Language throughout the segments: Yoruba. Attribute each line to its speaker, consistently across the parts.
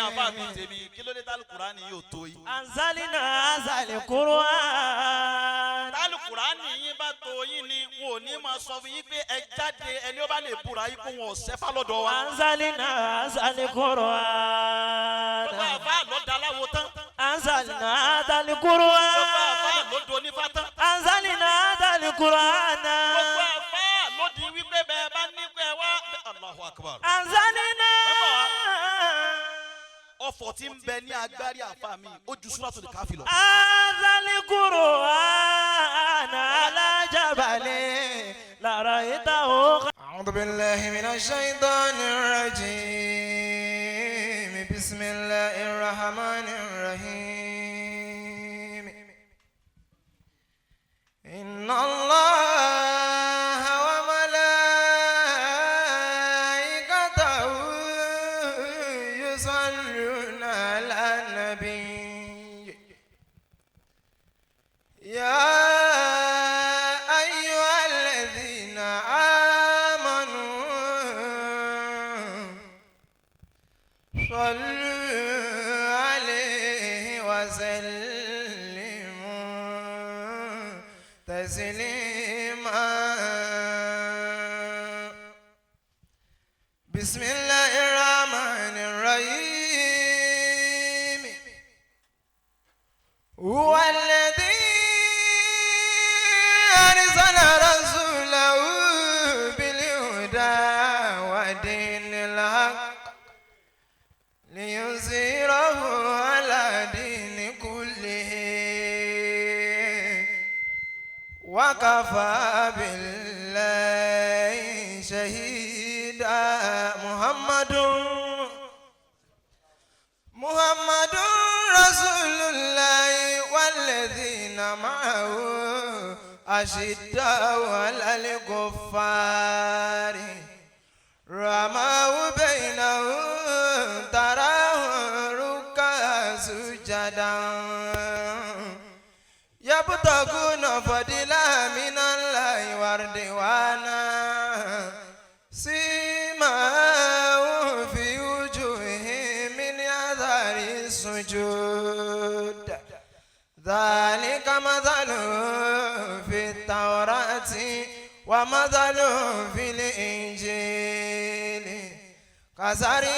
Speaker 1: Àfa mi tèmi, kí ló dé tálùkùránì yóò tó yín?
Speaker 2: أنزلنا هذا القرآن.
Speaker 1: Tálùkùránì yín bá tó yín ni, wọn ò ní máa sọ fún yín pé ẹ jáde. Ẹni ó bá lè búra yín kó wọn ò sẹ́fà lọ́dọ̀ wa.
Speaker 2: أنزلنا هذا القرآن.
Speaker 1: Gbogbo àfa ló da aláwo tán.
Speaker 2: أنزلنا هذا
Speaker 1: Gbogbo
Speaker 2: القرآن.
Speaker 1: àfa ló do onífá tán.
Speaker 2: أنزلنا هذا القرآن.
Speaker 1: Gbogbo àfa ló di wípé bẹ́ẹ̀ bá ní pé wá. Allahu Akbar.
Speaker 2: أنزلنا.
Speaker 1: Ọ̀fọ̀ tí ń bẹ ní agbárí àfa mi, ó ju Suratul Kahfi lọ.
Speaker 2: هذا القرآن على جبل لرأيته.
Speaker 3: أعوذ بالله من الشيطان الرجيم. بسم الله الرحمن الرحيم. إن الله وملائكته يصلون على النبي. يا أيها الذين آمنوا صلوا عليه وسلموا تسليما. بسم الله الرحمن الرحيم. هو الذي أرسل رسوله بالهدى ودين الحق ليظهره على دين كله وكفى بالله شهيدا. محمد محمد رسول الله والذين معه أشداء على الكفار رحماء بينهم تراهم ركعا سجدا يبتغون فضلا من الله ورضوانا سيماهم في وجوههم من أثر السجود. ذلك مثلهم في التوراة ومثلهم في الإنجيل كزرع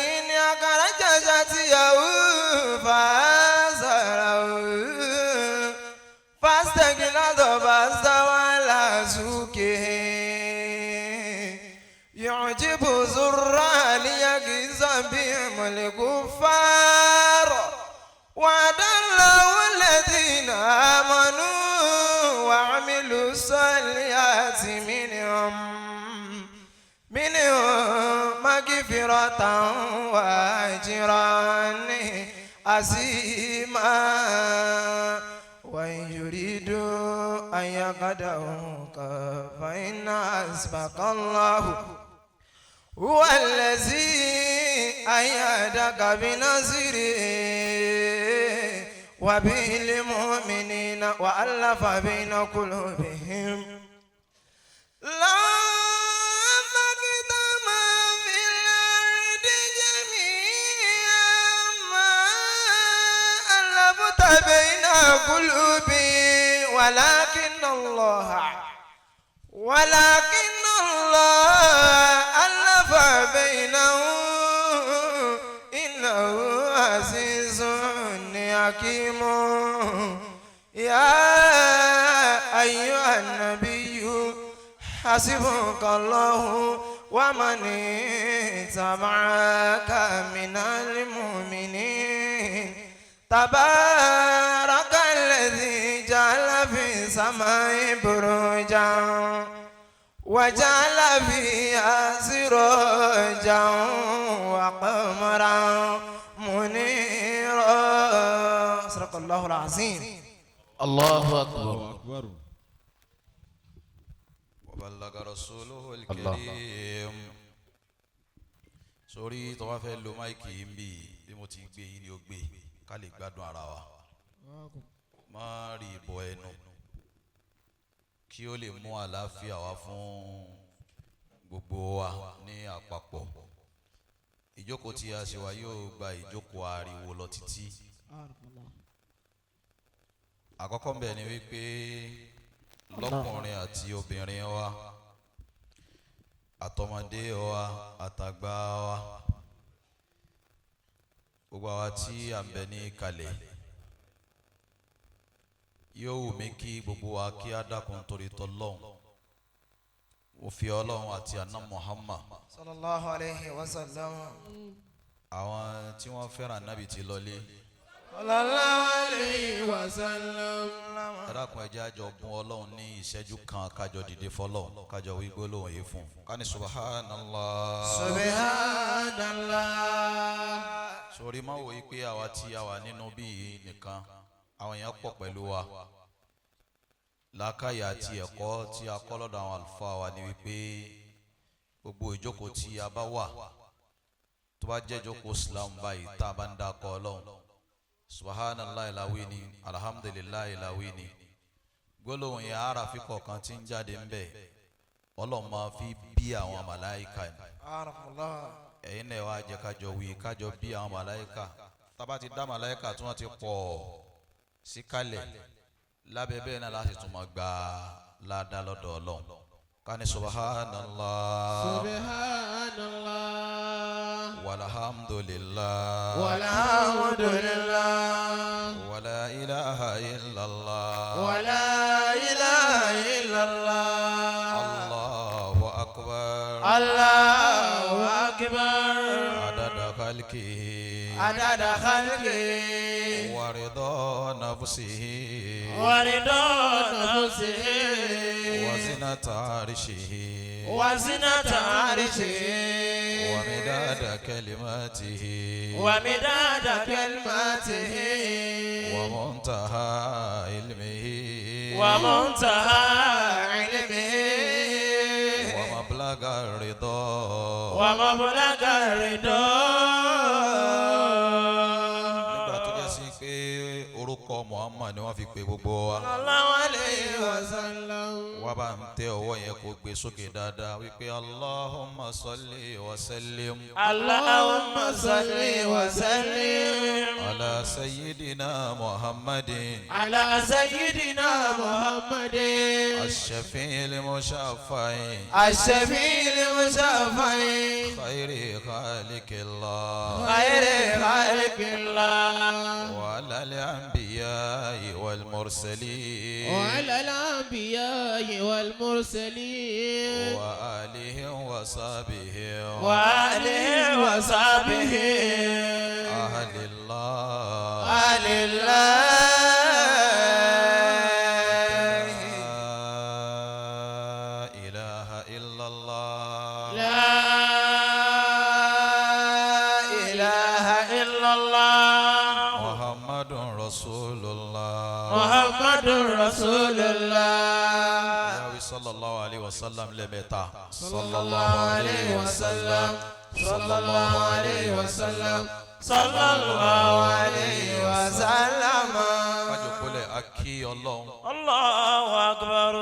Speaker 3: أخرج شطأه فآزره فاستغلظ فاستوى على سوقه يعجب الزراع ليغيظ بهم الكفار. وعد الله الذين آمنوا وعملوا الصالحات منهم مغفرة وأجرا عظيما. وإن يريدوا أن يخدعوك فإن حسبك الله، هو الذي أيدك بنصره وبالمؤمنين وألف بين قلوبهم. لو أنفقت ما في الأرض جميعا ما ألفت بين قلوبهم ولكن الله ألف بينهم إنه عزيز حكيم. يا أيها النبي حسبك الله ومن اتبعك من المؤمنين. تبارك الذي جعل في السماء بروجا وجعل فيها سراجا وقمرا منيرا. صدق الله العظيم.
Speaker 4: الله أكبر.
Speaker 5: أكبر.
Speaker 1: وبلغ رسوله الكريم. Sórí tó bá fẹ́ lo mic yìí ń bì, bí mo ti gbé yín ni ó gbé, ká lè gbádùn ara wa. Má rí ìbọ̀ ẹnu kí ó lè mú àlàáfíà wá fún gbogbo wa ní àpapọ̀. Ìjókòó tí a ṣe wá yóò gba ìjókòó ariwo lọ títí. Àkọ́kọ́ ńbẹ̀ ni wípé lọ́kùnrin àti obìnrin wa, àtọmọdé wa, àtàgbà wa, gbogbo àwa tí à ń bẹ ní kalẹ̀, yóò wù mí kí gbogbo wa kí á dákun torí tọlọ́hun. Mo fi Ọlọ́run àti àná Muhammad
Speaker 3: Sallallahu alayhi wa sallam.
Speaker 1: Àwọn tí wọ́n fẹ́ràn nábì ti lọlé.
Speaker 3: Sallallahu alayhi wa sallam.
Speaker 1: Ẹ dákun, ẹ jẹ́ á jọ bùn Ọlọ́run ní ìṣẹ́jú kan, kájọ dìde fọlọ́run, kájọ wí gbólóhùn yìí fún un, ká ní subhanallah.
Speaker 3: Subhanallah.
Speaker 1: Sórí máa wò yí pé àwa tí a wà nínú bíi nìkan, àwọn èèyàn pọ̀ pẹ̀lú wa. Làákàyè àti ẹ̀kọ́ tí a kọ́ lọ́dọ̀ àwọn àlùfáà wa ni wípé gbogbo ìjókòó tí a bá wà, tó bá jẹ́ ìjókòó Islam báyìí, tá a bá ń dákọ̀ Ọlọ́run, subhanallah ìlàwí ni, alhamdulillah ìlàwí ni, gbólóhùn yẹn, arafi kọ̀ọ̀kan tí ń jáde ń bẹ̀, Ọlọ́run máa fi bí àwọn màláìka ni.
Speaker 3: Barakallah.
Speaker 1: Ẹ̀yin náà wá jẹ́ kájọ wí, kájọ bí àwọn màláìka. Tábà ti dá màláìka tí wọ́n ti pọ̀ síkàlẹ̀ lábẹ́ bẹ́ẹ̀ náà, láti tún máa gba ládàá lọ́dọ̀ Ọlọ́run. Ká ní subhanallah.
Speaker 4: Subhanallah.
Speaker 1: Walhamdulillah.
Speaker 3: Walhamdulillah.
Speaker 1: Wala ilaha illallah.
Speaker 3: Wala ilaha illallah.
Speaker 1: Allahu akbar.
Speaker 3: Allahu akbar.
Speaker 1: Adada khalqihi.
Speaker 3: Adada khalqihi.
Speaker 1: Wa rida nafsihi.
Speaker 2: ورضا نفسه.
Speaker 1: Wa zinata arshihi.
Speaker 2: وزنة عرشه.
Speaker 1: ومداد كلماته.
Speaker 2: ومداد
Speaker 3: كلماته.
Speaker 1: ومنتهى علمه.
Speaker 2: ومنتهى
Speaker 3: علمه.
Speaker 1: ومبلغ الرضا.
Speaker 2: ومبلغ الرضا.
Speaker 1: Nígbà tó jẹ́ sí pé orúkọ Muhammad ni wọ́n fi pe gbogbo wa,
Speaker 3: Sallallahu alayhi wa sallam.
Speaker 1: Wá bá ń tẹ ọwọ́ yẹn kó gbé sókè dáadáa wípé Allahumma salli wa sallim
Speaker 2: اللهم
Speaker 3: صل وسلم
Speaker 1: ala sayyidina Muhammadin
Speaker 3: على سيدنا محمد
Speaker 1: الشفيع المشفع
Speaker 3: الشفيع المشفع
Speaker 1: خير خالق الله
Speaker 3: خير خلق الله
Speaker 1: وعلى الأنبياء والمرسلين
Speaker 4: وعلى الأنبياء والمرسلين
Speaker 1: وآلهم وصحبهم
Speaker 2: وآله وصحبه
Speaker 1: أهل الله.
Speaker 3: آل الله.
Speaker 1: لا إله إلا الله.
Speaker 4: لا
Speaker 3: إله إلا الله.
Speaker 1: محمد رسول الله.
Speaker 2: محمد رسول الله.
Speaker 1: Yahweh sallallahu alayhi wa sallam lẹ́mẹ̀ta. Sallallahu alayhi wa sallam.
Speaker 3: Sallallahu alayhi wa sallam.
Speaker 2: Sallallahu
Speaker 3: alayhi wa sallam.
Speaker 1: Kájọpọ̀lẹ̀ akí Ọlọ́run.
Speaker 2: الله أكبر.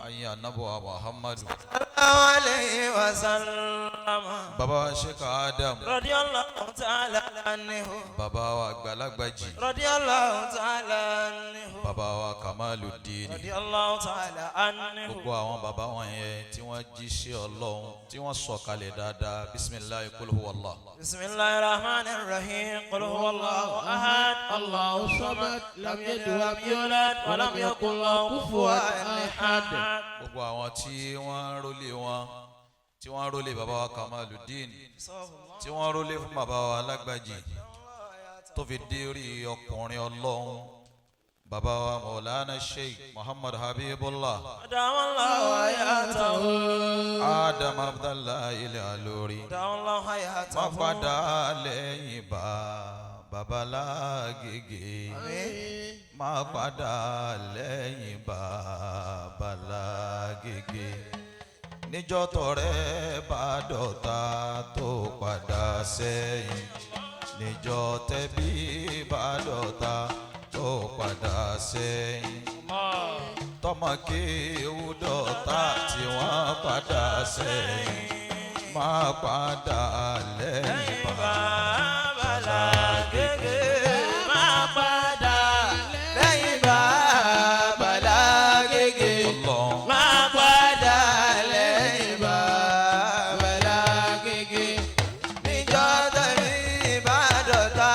Speaker 1: Ayé anabuwa Muhammadu.
Speaker 3: Sallallahu alayhi wa
Speaker 2: سلم.
Speaker 1: Bàbá wa Sheikh Adam.
Speaker 2: رضي الله تعالى
Speaker 3: عنه.
Speaker 1: Bàbá wa Àgbàlagbàjì.
Speaker 3: رضي الله تعالى عنه.
Speaker 1: Bàbá wa Kamaludin.
Speaker 2: رضي الله تعالى عنه.
Speaker 1: Gbogbo àwọn bàbá wọn yẹn tí wọ́n jíṣẹ́ Ọlọ́run, tí wọ́n sọ̀kalẹ̀ dáadáa. Bisimilayi kul huwa Allah.
Speaker 2: بسم الله الرحمن الرحيم، قل هو الله أحد،
Speaker 4: الله الصمد، لم يلد ولم
Speaker 2: يولد ولم يكن له كفوا أحد.
Speaker 1: Gbogbo àwọn tí wọ́n ń rólé wọn, tí wọ́n ń rólé bàbá wa Kamaludin, tí wọ́n ń rólé fún bàbá wa Alágbàjì, tó fi dé orí ọkùnrin Ọlọ́run, bàbá wa Maulana Sheikh Muhammad Habibullah
Speaker 2: أدام الله حياته.
Speaker 1: Adam Abdullahi ilẹ̀ alórí.
Speaker 2: أدام الله
Speaker 1: Má
Speaker 2: حياته.
Speaker 1: padà lẹ́yìn bá babalágége, má padà lẹ́yìn babalágége, níjọ́ tọ̀rẹ́ bá dọ̀tá tó padà sẹ́yìn, níjọ́ tẹbí bá dọ̀tá tó padà sẹ́yìn, tọmọ kéwú dọ̀tá tí wọ́n padà sẹ́yìn. Má padà lẹ́yìn bàbá Lágége.
Speaker 2: Má padà
Speaker 3: Lẹ́yìn bàbá Lágége.
Speaker 1: Ọlọ́run.
Speaker 2: má padà
Speaker 3: Lẹ́yìn bàbá Lágége. Níjọ́ tẹ̀mí bá dọ̀tá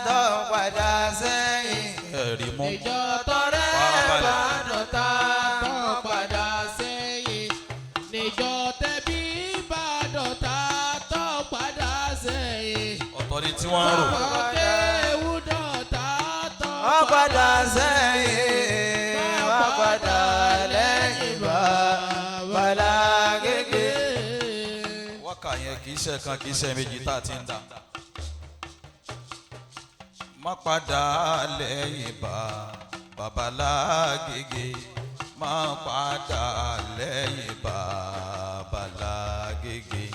Speaker 3: tó padà sẹ́yìn.
Speaker 1: Ẹ̀rí mú.
Speaker 4: Ìjọ tọrẹ
Speaker 1: Farabalẹ̀.
Speaker 4: bá dọ̀tá tó padà sẹ́yìn. Níjọ tẹbí bá dọ̀tá tó padà sẹ́yìn.
Speaker 1: Ọ̀tọ̀ ni tí wọ́n ń rò.
Speaker 4: Ọmọ kéwú dọ̀tá tó
Speaker 3: Wọ́n padà sẹ́yìn. Wọ́n padà lẹ́yìn bàbá Lágége.
Speaker 1: Wákà yẹn kì í ṣe kan kì í ṣe méjì tá a ti ń dà. Má padà lẹ́yìn bá bàbá Lágége. Má padà lẹ́yìn bàbá Lágége.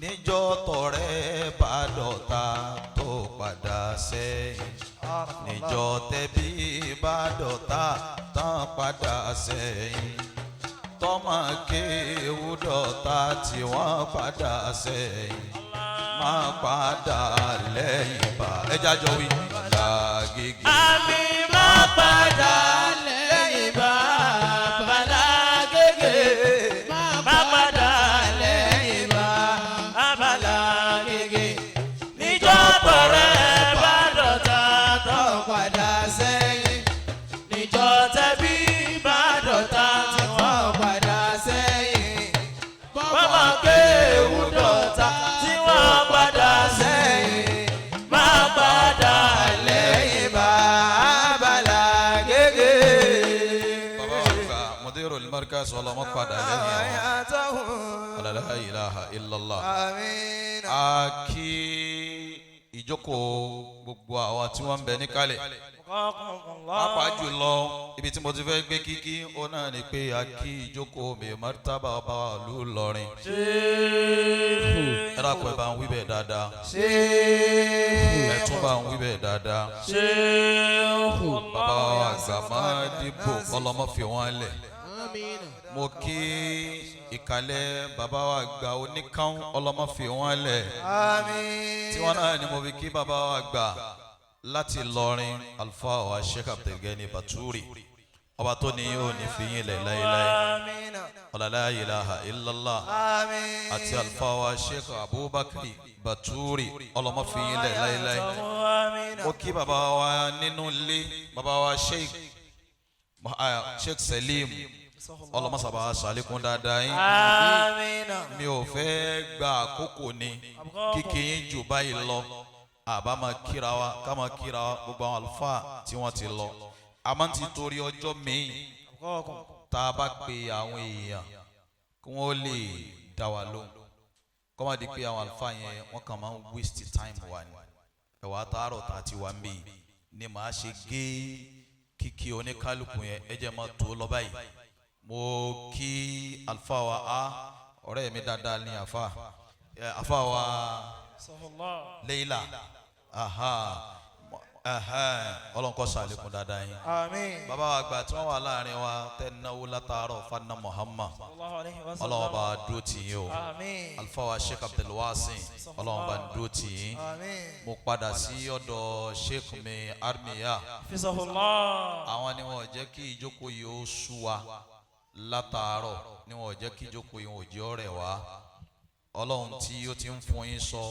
Speaker 1: Níjọ́ tọ̀rẹ́ bá dọ̀tá tó padà sẹ́yìn. Níjọ́ tẹbí bá dọ̀tá tán padà sẹ́yìn. Tọ́mọ kéwú dọ̀tá tí wọ́n padà sẹ́yìn. Má padà lẹ́yìn bá. Ẹ jájọ wí. Lágége.
Speaker 2: Àmì má padà lẹ́yìn bàbá Lágége. Má padà lẹ́yìn bàbá Lágége. Níjọ́ tọ̀rẹ́ bá dọ̀tá tó
Speaker 3: Padà sẹ́yìn.
Speaker 2: níjọ́ tẹbí bá dọ̀tá tí wọ́n
Speaker 3: Wọ́n padà sẹ́yìn.
Speaker 2: bọ́mọ kéwú dọ̀tá tí wọ́n padà sẹ́yìn.
Speaker 3: Sẹ́yìn.
Speaker 2: Má padà lẹ́yìn.
Speaker 3: Lẹ́yìn bàbá Lágége.
Speaker 1: Bàbá wa gba Mudirul Markaz ọlọ́mọ padà lẹ́yìn àwọn. La ilaha illallah.
Speaker 3: Àmín.
Speaker 1: A kí ìjókòó gbogbo àwa tí wọ́n ń bẹ níkàlẹ̀. Pàápàá jùlọ ibi tí mo ti fẹ́ gbé kíkí ó náà ni pé a kí ìjókòó mi martaba ọba wa ìlú Ìlọrin. Ẹ dákun ẹ bá ń wí bẹ́ẹ̀ dáadáa. Ẹ tún bá ń wí bẹ́ẹ̀ dáadáa. Bàbá wa àgbà máa dìbò ọlọ́mọ fi wọ́n lẹ̀.
Speaker 4: Àmín.
Speaker 1: Mo kí ìkàlẹ̀ bàbá wa àgbà oníkán ọlọ́mọ fi wọ́n lẹ̀.
Speaker 3: Àmín.
Speaker 1: Tí wọ́n náà ni mo fi kí bàbá wa àgbà láti Ìlọrin Alfa wa Sheikh Abdulgani Baturi. Ọba tó ní yóò ní fi yín lẹ̀ láéláé.
Speaker 3: Àmín.
Speaker 1: La ilaha illallah.
Speaker 3: Àmín.
Speaker 1: Àti Alfa wa Sheikh Abubakar Baturi ọlọ́mọ fi yín lẹ̀ láéláé. Mo kí bàbá wa nínú ilé bàbá wa Sheikh Sheikh Salim ọlọmọsàbà sàlékún dáadáa yín.
Speaker 2: Àmín.
Speaker 1: Mi ò fẹ́ gba àkókò ni kíkì yín jù báyìí lọ àbá máa kíra wa ká máa kíra wa gbogbo àwọn àlùfáà tí wọ́n ti lọ àmọ́ ti torí ọjọ́ míì tá a bá pe àwọn èèyàn kí wọ́n lè dá wa lóhùn kọ́ máa di pé àwọn àlùfáà yẹn wọ́n kàn máa ń waste time wa ni ẹ̀wà àtàárọ̀ tá a ti wà ń bì ni màá ṣe gé kíkí oníkálukú yẹn ẹ jẹ́ máa tó lọ báyìí. Mo kí àlùfáà wa a ọ̀rẹ́ mi dáadáa ní àfa àfa wa Leila aha ọlọ́nkọ́ sàlékún dáadáa yín.
Speaker 3: Àmín.
Speaker 1: Bàbá wa àgbà tí wọ́n wà láàrin wa tẹ́ náwó látàárọ̀ fana Muhammad ọlọ́wọ́ bá dúró tì yín o.
Speaker 3: Àmín.
Speaker 1: Àlùfáà wa Sheikh Abdulwasin ọlọ́wọ́ bá dúró tì yín.
Speaker 3: Àmín.
Speaker 1: Mo padà sí ọ̀dọ̀ Sheikh mi Armiya. Àwọn ni wọn ò jẹ́ kí ìjókòó yìí ó sú wa látàárọ̀ ni wọn ò jẹ́ kí ìjókòó yìí ò jẹ́ ọ̀rẹ́ wa. Ọlọ́run tí ó ti ń fún yín sọ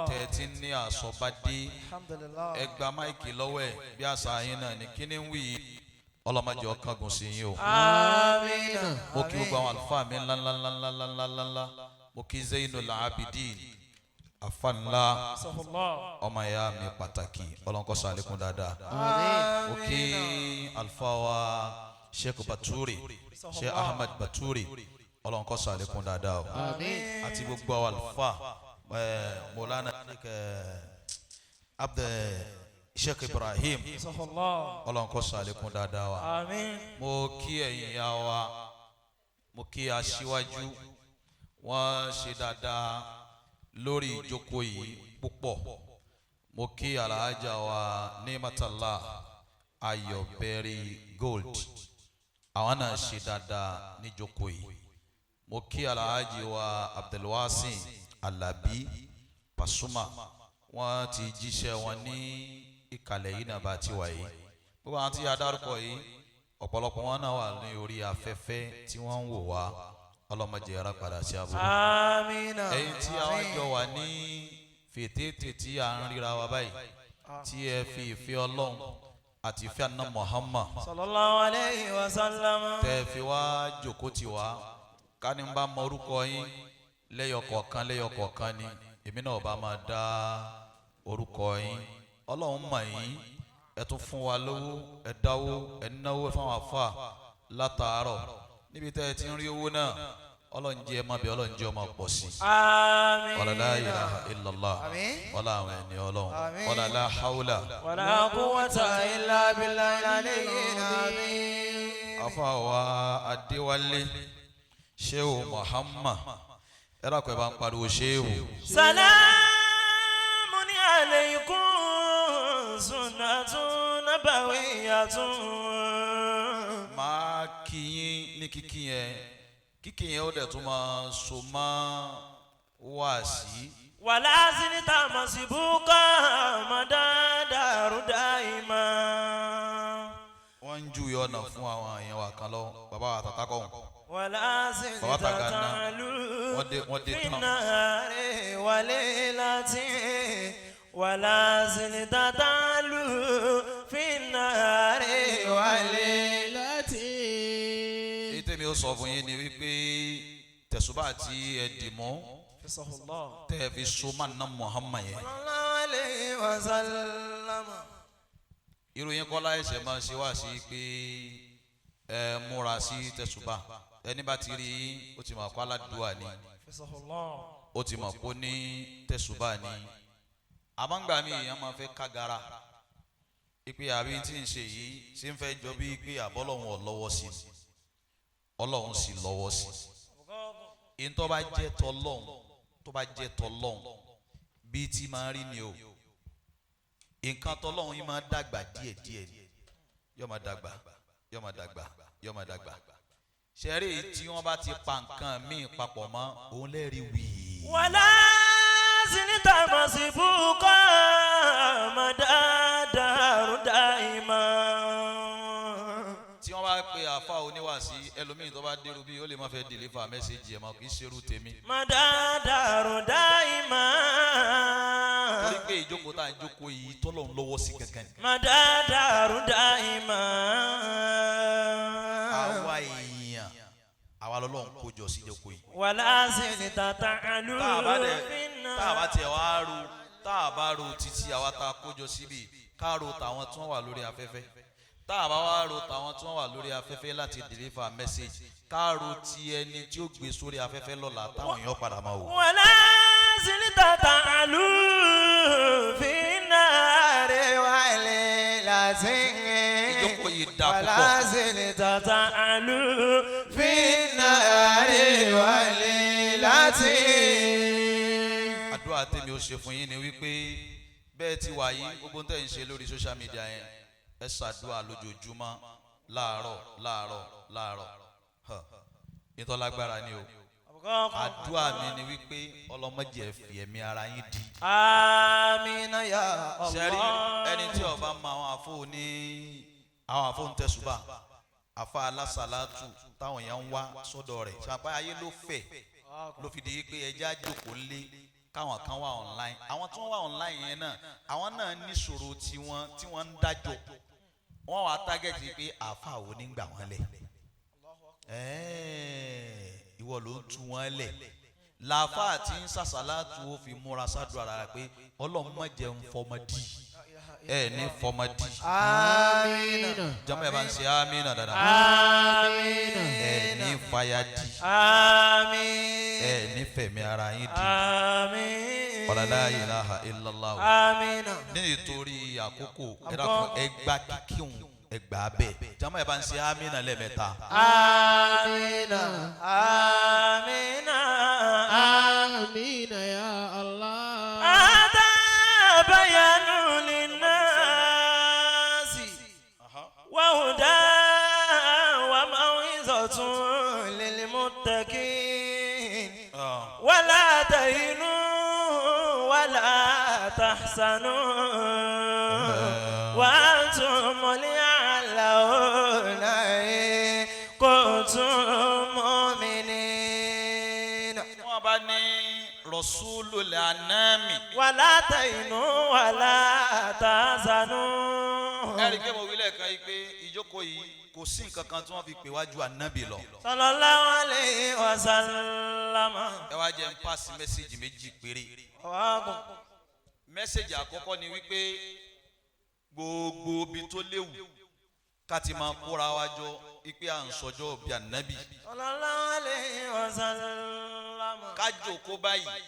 Speaker 1: tẹ́ ẹ ti ń ní àsọ̀bádé
Speaker 3: Alhamdulillah.
Speaker 1: ẹ gba máìkì lọ́wọ́ ẹ̀ bí àṣà yín náà ní kíní ń wí yìí ọlọ́mọdé ọ̀kangun sí yín o.
Speaker 3: Àmín.
Speaker 1: Mo kí gbogbo àwọn àlùfáà mi ńlá ńlá ńlá ńlá ńlá ńlá ńlá. Mo kí Zainul Abidin afa ńlá ọmọ ìyá mi pàtàkì ọlọ́nkọ́ sàlékún dáadáa. Mo kí àlùfáà wa Sheikh Baturi Sheikh Ahmad Baturi ọlọ́nkọ́ sàlékún dáadáa o. Àti gbogbo àwọn àlùfáà Mọ̀lánà Abd Sheikh Ibrahim ọlọ́nkọ́ sàlékún dáadáa wa. Mo kí ẹ̀yin ìyá wa, mo kí aṣíwájú wọ́n ṣe dáadáa lórí ìjókòó yìí púpọ̀. Mo kí alhaja wa Nimatala Ayọ̀bẹ̀rì Gold, àwọn náà ṣe dáadáa níjókòó yìí. Mo kí Alhaji wa Abdulwasin Alabi Pasuma, wọ́n ti jíṣẹ́ wọn ní ìkàlẹ̀ yìí náà bá ti wà yìí. Gbogbo àwọn tí a dárúkọ yìí, ọ̀pọ̀lọpọ̀ wọn náà wà ní orí afẹ́fẹ́ tí wọ́n ń wò wá. Ọlọ́mọdé ara padà sí àbúrò.
Speaker 3: Amina.
Speaker 1: Ẹ̀yin tí a wá jọ wà ní fètètè tí à ń ríra wa báyìí, tí ẹ fi ìfẹ́ Ọlọ́run àti ìfẹ́ àná Muhammad
Speaker 2: Sallallahu alayhi wa sallam.
Speaker 1: tẹ́ ẹ fi wá jòkó tì wá, ká ní bá mọ orúkọ yín lẹ́yọ kọ̀ọ̀kan lẹ́yọ kọ̀ọ̀kan ni èmi náà bá máa dá orúkọ yín. Ọlọ́run mọ̀ yín, ẹ tún fún wa lówó, ẹ dáwó, ẹ náwó fáwọn àfà látàárọ̀. Níbi tẹ́ ẹ ti ń rí owó náà, Ọlọ́run jẹ́ ẹ má bẹ, Ọlọ́run jẹ́ ọmọ pọ̀ sí i.
Speaker 2: Àmín.
Speaker 1: Wala la ilaha illallah.
Speaker 3: Àmín.
Speaker 1: Wala àwọn ẹni Ọlọ́run.
Speaker 3: Àmín.
Speaker 1: Wala la hawla.
Speaker 2: Wala quwwata
Speaker 3: illa billahi al-aliyyil azim.
Speaker 1: Afa wa Adéwálé Shehu Muhammad, ẹ dàpọ̀, ẹ bá ń pariwo Shehu.
Speaker 2: Salamun alaykum sunnatun nabawiyyatun.
Speaker 1: Máa kí yín ní kíkí yẹn, kíkí yẹn ó dẹ̀ tún máa so mọ́ wáàsí.
Speaker 2: Wala zinta masbuqa madadaru daima.
Speaker 1: Wọ́n ń júwe ọ̀nà fún àwọn èèyàn wa kan lọ, bàbá wa tàtà kọ́ wọn.
Speaker 2: Wala zinta
Speaker 1: Bàbá Tàgànà,
Speaker 2: ta'alu
Speaker 1: wọ́n dé
Speaker 2: fi
Speaker 1: tán.
Speaker 2: nahari wa laylati. Wala zinta ta'alu fi nahari wa
Speaker 4: Laylati.
Speaker 1: Èyí tèmi ó sọ fún yín ni wípé tẹ̀sùbà tí ẹ dì mọ́, tẹ́ ẹ fi so máa ná Muhammad yẹn.
Speaker 3: Sallallahu alayhi wa sallam.
Speaker 1: Ìròyìn kọ́lá ẹ̀sẹ̀ máa ṣe wá sí pé ẹ múra sí tẹ̀sùbà. Ẹni bá ti rí yín, ó ti mọ̀ kó aládùúà ni, ó ti mọ̀ kó ní tẹ̀sùbà ni. Àmọ́ngbà mi èèyàn máa fẹ́ kágara ipe àbí tí ń ṣe yìí ṣe ń fẹ́ jọ bí pé àbọ́lọ́hún ọ̀ lọ́wọ́ sí i. Ọlọ́hun sì lọ́wọ́ sí i. Ìyẹn tó bá jẹ́ tọlọ́hun, tó bá jẹ́ tọlọ́hun, bí tí máa rí ni o. Nǹkan tọlọ́hun yìí máa dàgbà díẹ̀díẹ̀ ni, yóò máa dàgbà, yóò máa dàgbà, yóò máa dàgbà. Ṣẹ́rí tí wọ́n bá ti pa nǹkan míì papọ̀ mọ́ òun lẹ́rìí wíì.
Speaker 2: Wala zinta masbuqa madadaru daima.
Speaker 1: Tí wọ́n bá pe àfa oníwàásí ẹlòmíì tó bá dérú bí ó lè má fẹ́ deliver message ẹ̀ mọ́, kì í ṣerú tèmi.
Speaker 2: Madadaru daima.
Speaker 1: Torí pé ìjókòó tá à ń jókòó yìí, tọ́lọ́run lọ́wọ́ sí gangan ni.
Speaker 2: Madadaru daima.
Speaker 1: Àwa èèyàn, àwa lọ́lọ́run kó jọ sí ìjókòó yìí.
Speaker 2: Wala zinta ta'alu
Speaker 1: Tá a bá dẹ̀
Speaker 2: fi
Speaker 1: tá a bá tiẹ̀ wá ro, tá a bá ro títí àwa tá a kó jọ síbi, ká ro tàwọn tí wọ́n wà lórí afẹ́fẹ́. Tá a bá wá ro tàwọn tí wọ́n wà lórí afẹ́fẹ́ láti deliver message, ká ro ti ẹni tí ó gbé sórí afẹ́fẹ́ lọ́la táwọn èèyàn padà máa wò.
Speaker 2: Wala zinta ta'alu fi nahari
Speaker 3: Wa laylati.
Speaker 1: Ìjókòó yìí dáa
Speaker 3: Wala
Speaker 1: púpọ̀.
Speaker 3: zinta
Speaker 2: ta'alu
Speaker 3: fi nahari wa laylati.
Speaker 1: Àdúrà tèmi ó ṣe fún yín ni wípé bẹ́ẹ̀ ti wà yìí, gbogbo tẹ̀ ń ṣe lórí social media yẹn, ẹ ṣàdúrà lójoojúmọ́, láàárọ̀ láàárọ̀ láàárọ̀. Ìtọ́lágbára ni o. Àdúrà mi ni wípé ọlọ́mọdé ẹ fi ẹ̀mí ara yín di.
Speaker 2: Amina ya Allah.
Speaker 1: Sẹ́rí ẹni tí ó bá mọ àwọn àfọ ní àwọn àfọ ń tẹ̀sùbà, àfa alásàlátù táwọn èèyàn ń wá sọ́dọ̀ rẹ̀, ṣàpá ayé ló fẹ̀ ló fi di pé ẹjẹ́ àjòkó ńlé káwọn kan wà online. Àwọn tí wọ́n wà online yẹn náà, àwọn náà níṣòro tiwọn tí wọ́n ń dájọ́. Wọ́n wà target pé àfa wo ní gbà wọ́n lẹ̀. Ìwọ ló ń tú wọn lẹ̀ làáfà tí ń sàṣàlátù ó fi múra sádùn ara rẹ̀ pé Ọlọ́run má jẹ́ ń fọmọdì ẹ ní fọmọdì.
Speaker 3: Amina.
Speaker 1: Jama, ẹ bá ń ṣe amínà dada.
Speaker 2: Amina.
Speaker 1: Ẹ ní fàyàdì.
Speaker 2: Amin.
Speaker 1: Ẹ ní fẹ̀mí ara yín di.
Speaker 2: Amin.
Speaker 1: Wala la ilaha illallah.
Speaker 2: Amina.
Speaker 1: Nítorí àkókò, ẹ dákun, ẹ gbá kíkíhun, ẹ gbà bẹ́ẹ̀. Jama, ẹ bá ń ṣe amínà lẹ́ẹ̀mẹ́ta.
Speaker 2: Amina. Amina.
Speaker 4: Amina ya Allah.
Speaker 2: هذا بيان للناس وهدى وموعظة للمتقين. تحزنوا وأنتم الأعلون إن كنتم مؤمنين.
Speaker 1: Wọ́n bá ní rasulul anami.
Speaker 2: ولا تهنوا ولا تحزنوا.
Speaker 1: Ẹ̀rí pé mo wí lẹ́ẹ̀kan yìí pé ìjókòó yìí, kò sí nǹkan kan tí wọ́n fi pè wájú ànábì lọ.
Speaker 2: صلى الله عليه وسلم.
Speaker 1: Ẹ wá jẹ́ n pass message méjì péré. Message àkọ́kọ́ ni wípé gbogbo ibi tó léwu ká ti máa kóra wa jọ wípé à ń sọjọ́ bí ànábì.
Speaker 2: صلى الله عليه وسلم.
Speaker 1: Ká jókòó báyìí,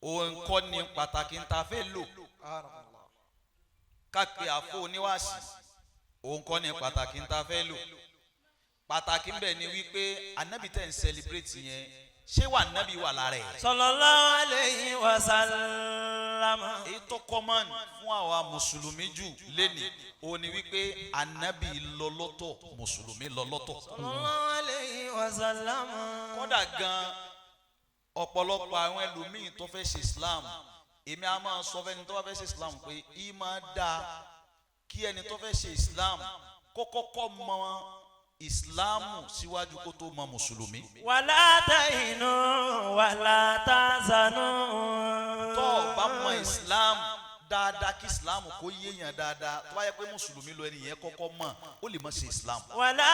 Speaker 1: òun kọ́ ni pàtàkì ń ta fẹ́ lò. Ká pe àfọ oníwàásì, òun kọ́ ni pàtàkì ń ta fẹ́ lò. Pàtàkì ń bẹ̀ ni wípé ànábì tẹ̀ ń celebrate yẹn, ṣé wà ànábì wà lára ẹ̀?
Speaker 2: صلى الله عليه وسلم.
Speaker 1: Èyí tó common fún àwa mùsùlùmí jù lénìí, òun ni wípé ànábì lọ lọ́tọ̀, mùsùlùmí lọ lọ́tọ̀.
Speaker 2: صلى الله عليه وسلم.
Speaker 1: Kódà gan, ọ̀pọ̀lọpọ̀ àwọn ẹlòmíín tó fẹ́ ṣe Islam, èmi á máa sọ fẹ́ni tó bá fẹ́ ṣe Islam pé í máa dáa kí ẹni tó fẹ́ ṣe Islam kó kọ́kọ́ mọ Islam síwájú kó tó mọ mùsùlùmí.
Speaker 2: ولا تهنوا ولا تحزنوا.
Speaker 1: Tó o bá mọ Islam dáadáa, kí Islam kó yéèyàn dáadáa, tó bá yẹ pé mùsùlùmí lọ ẹni yẹn kọ́kọ́ mọ̀, ó lè má ṣe Islam.
Speaker 2: ولا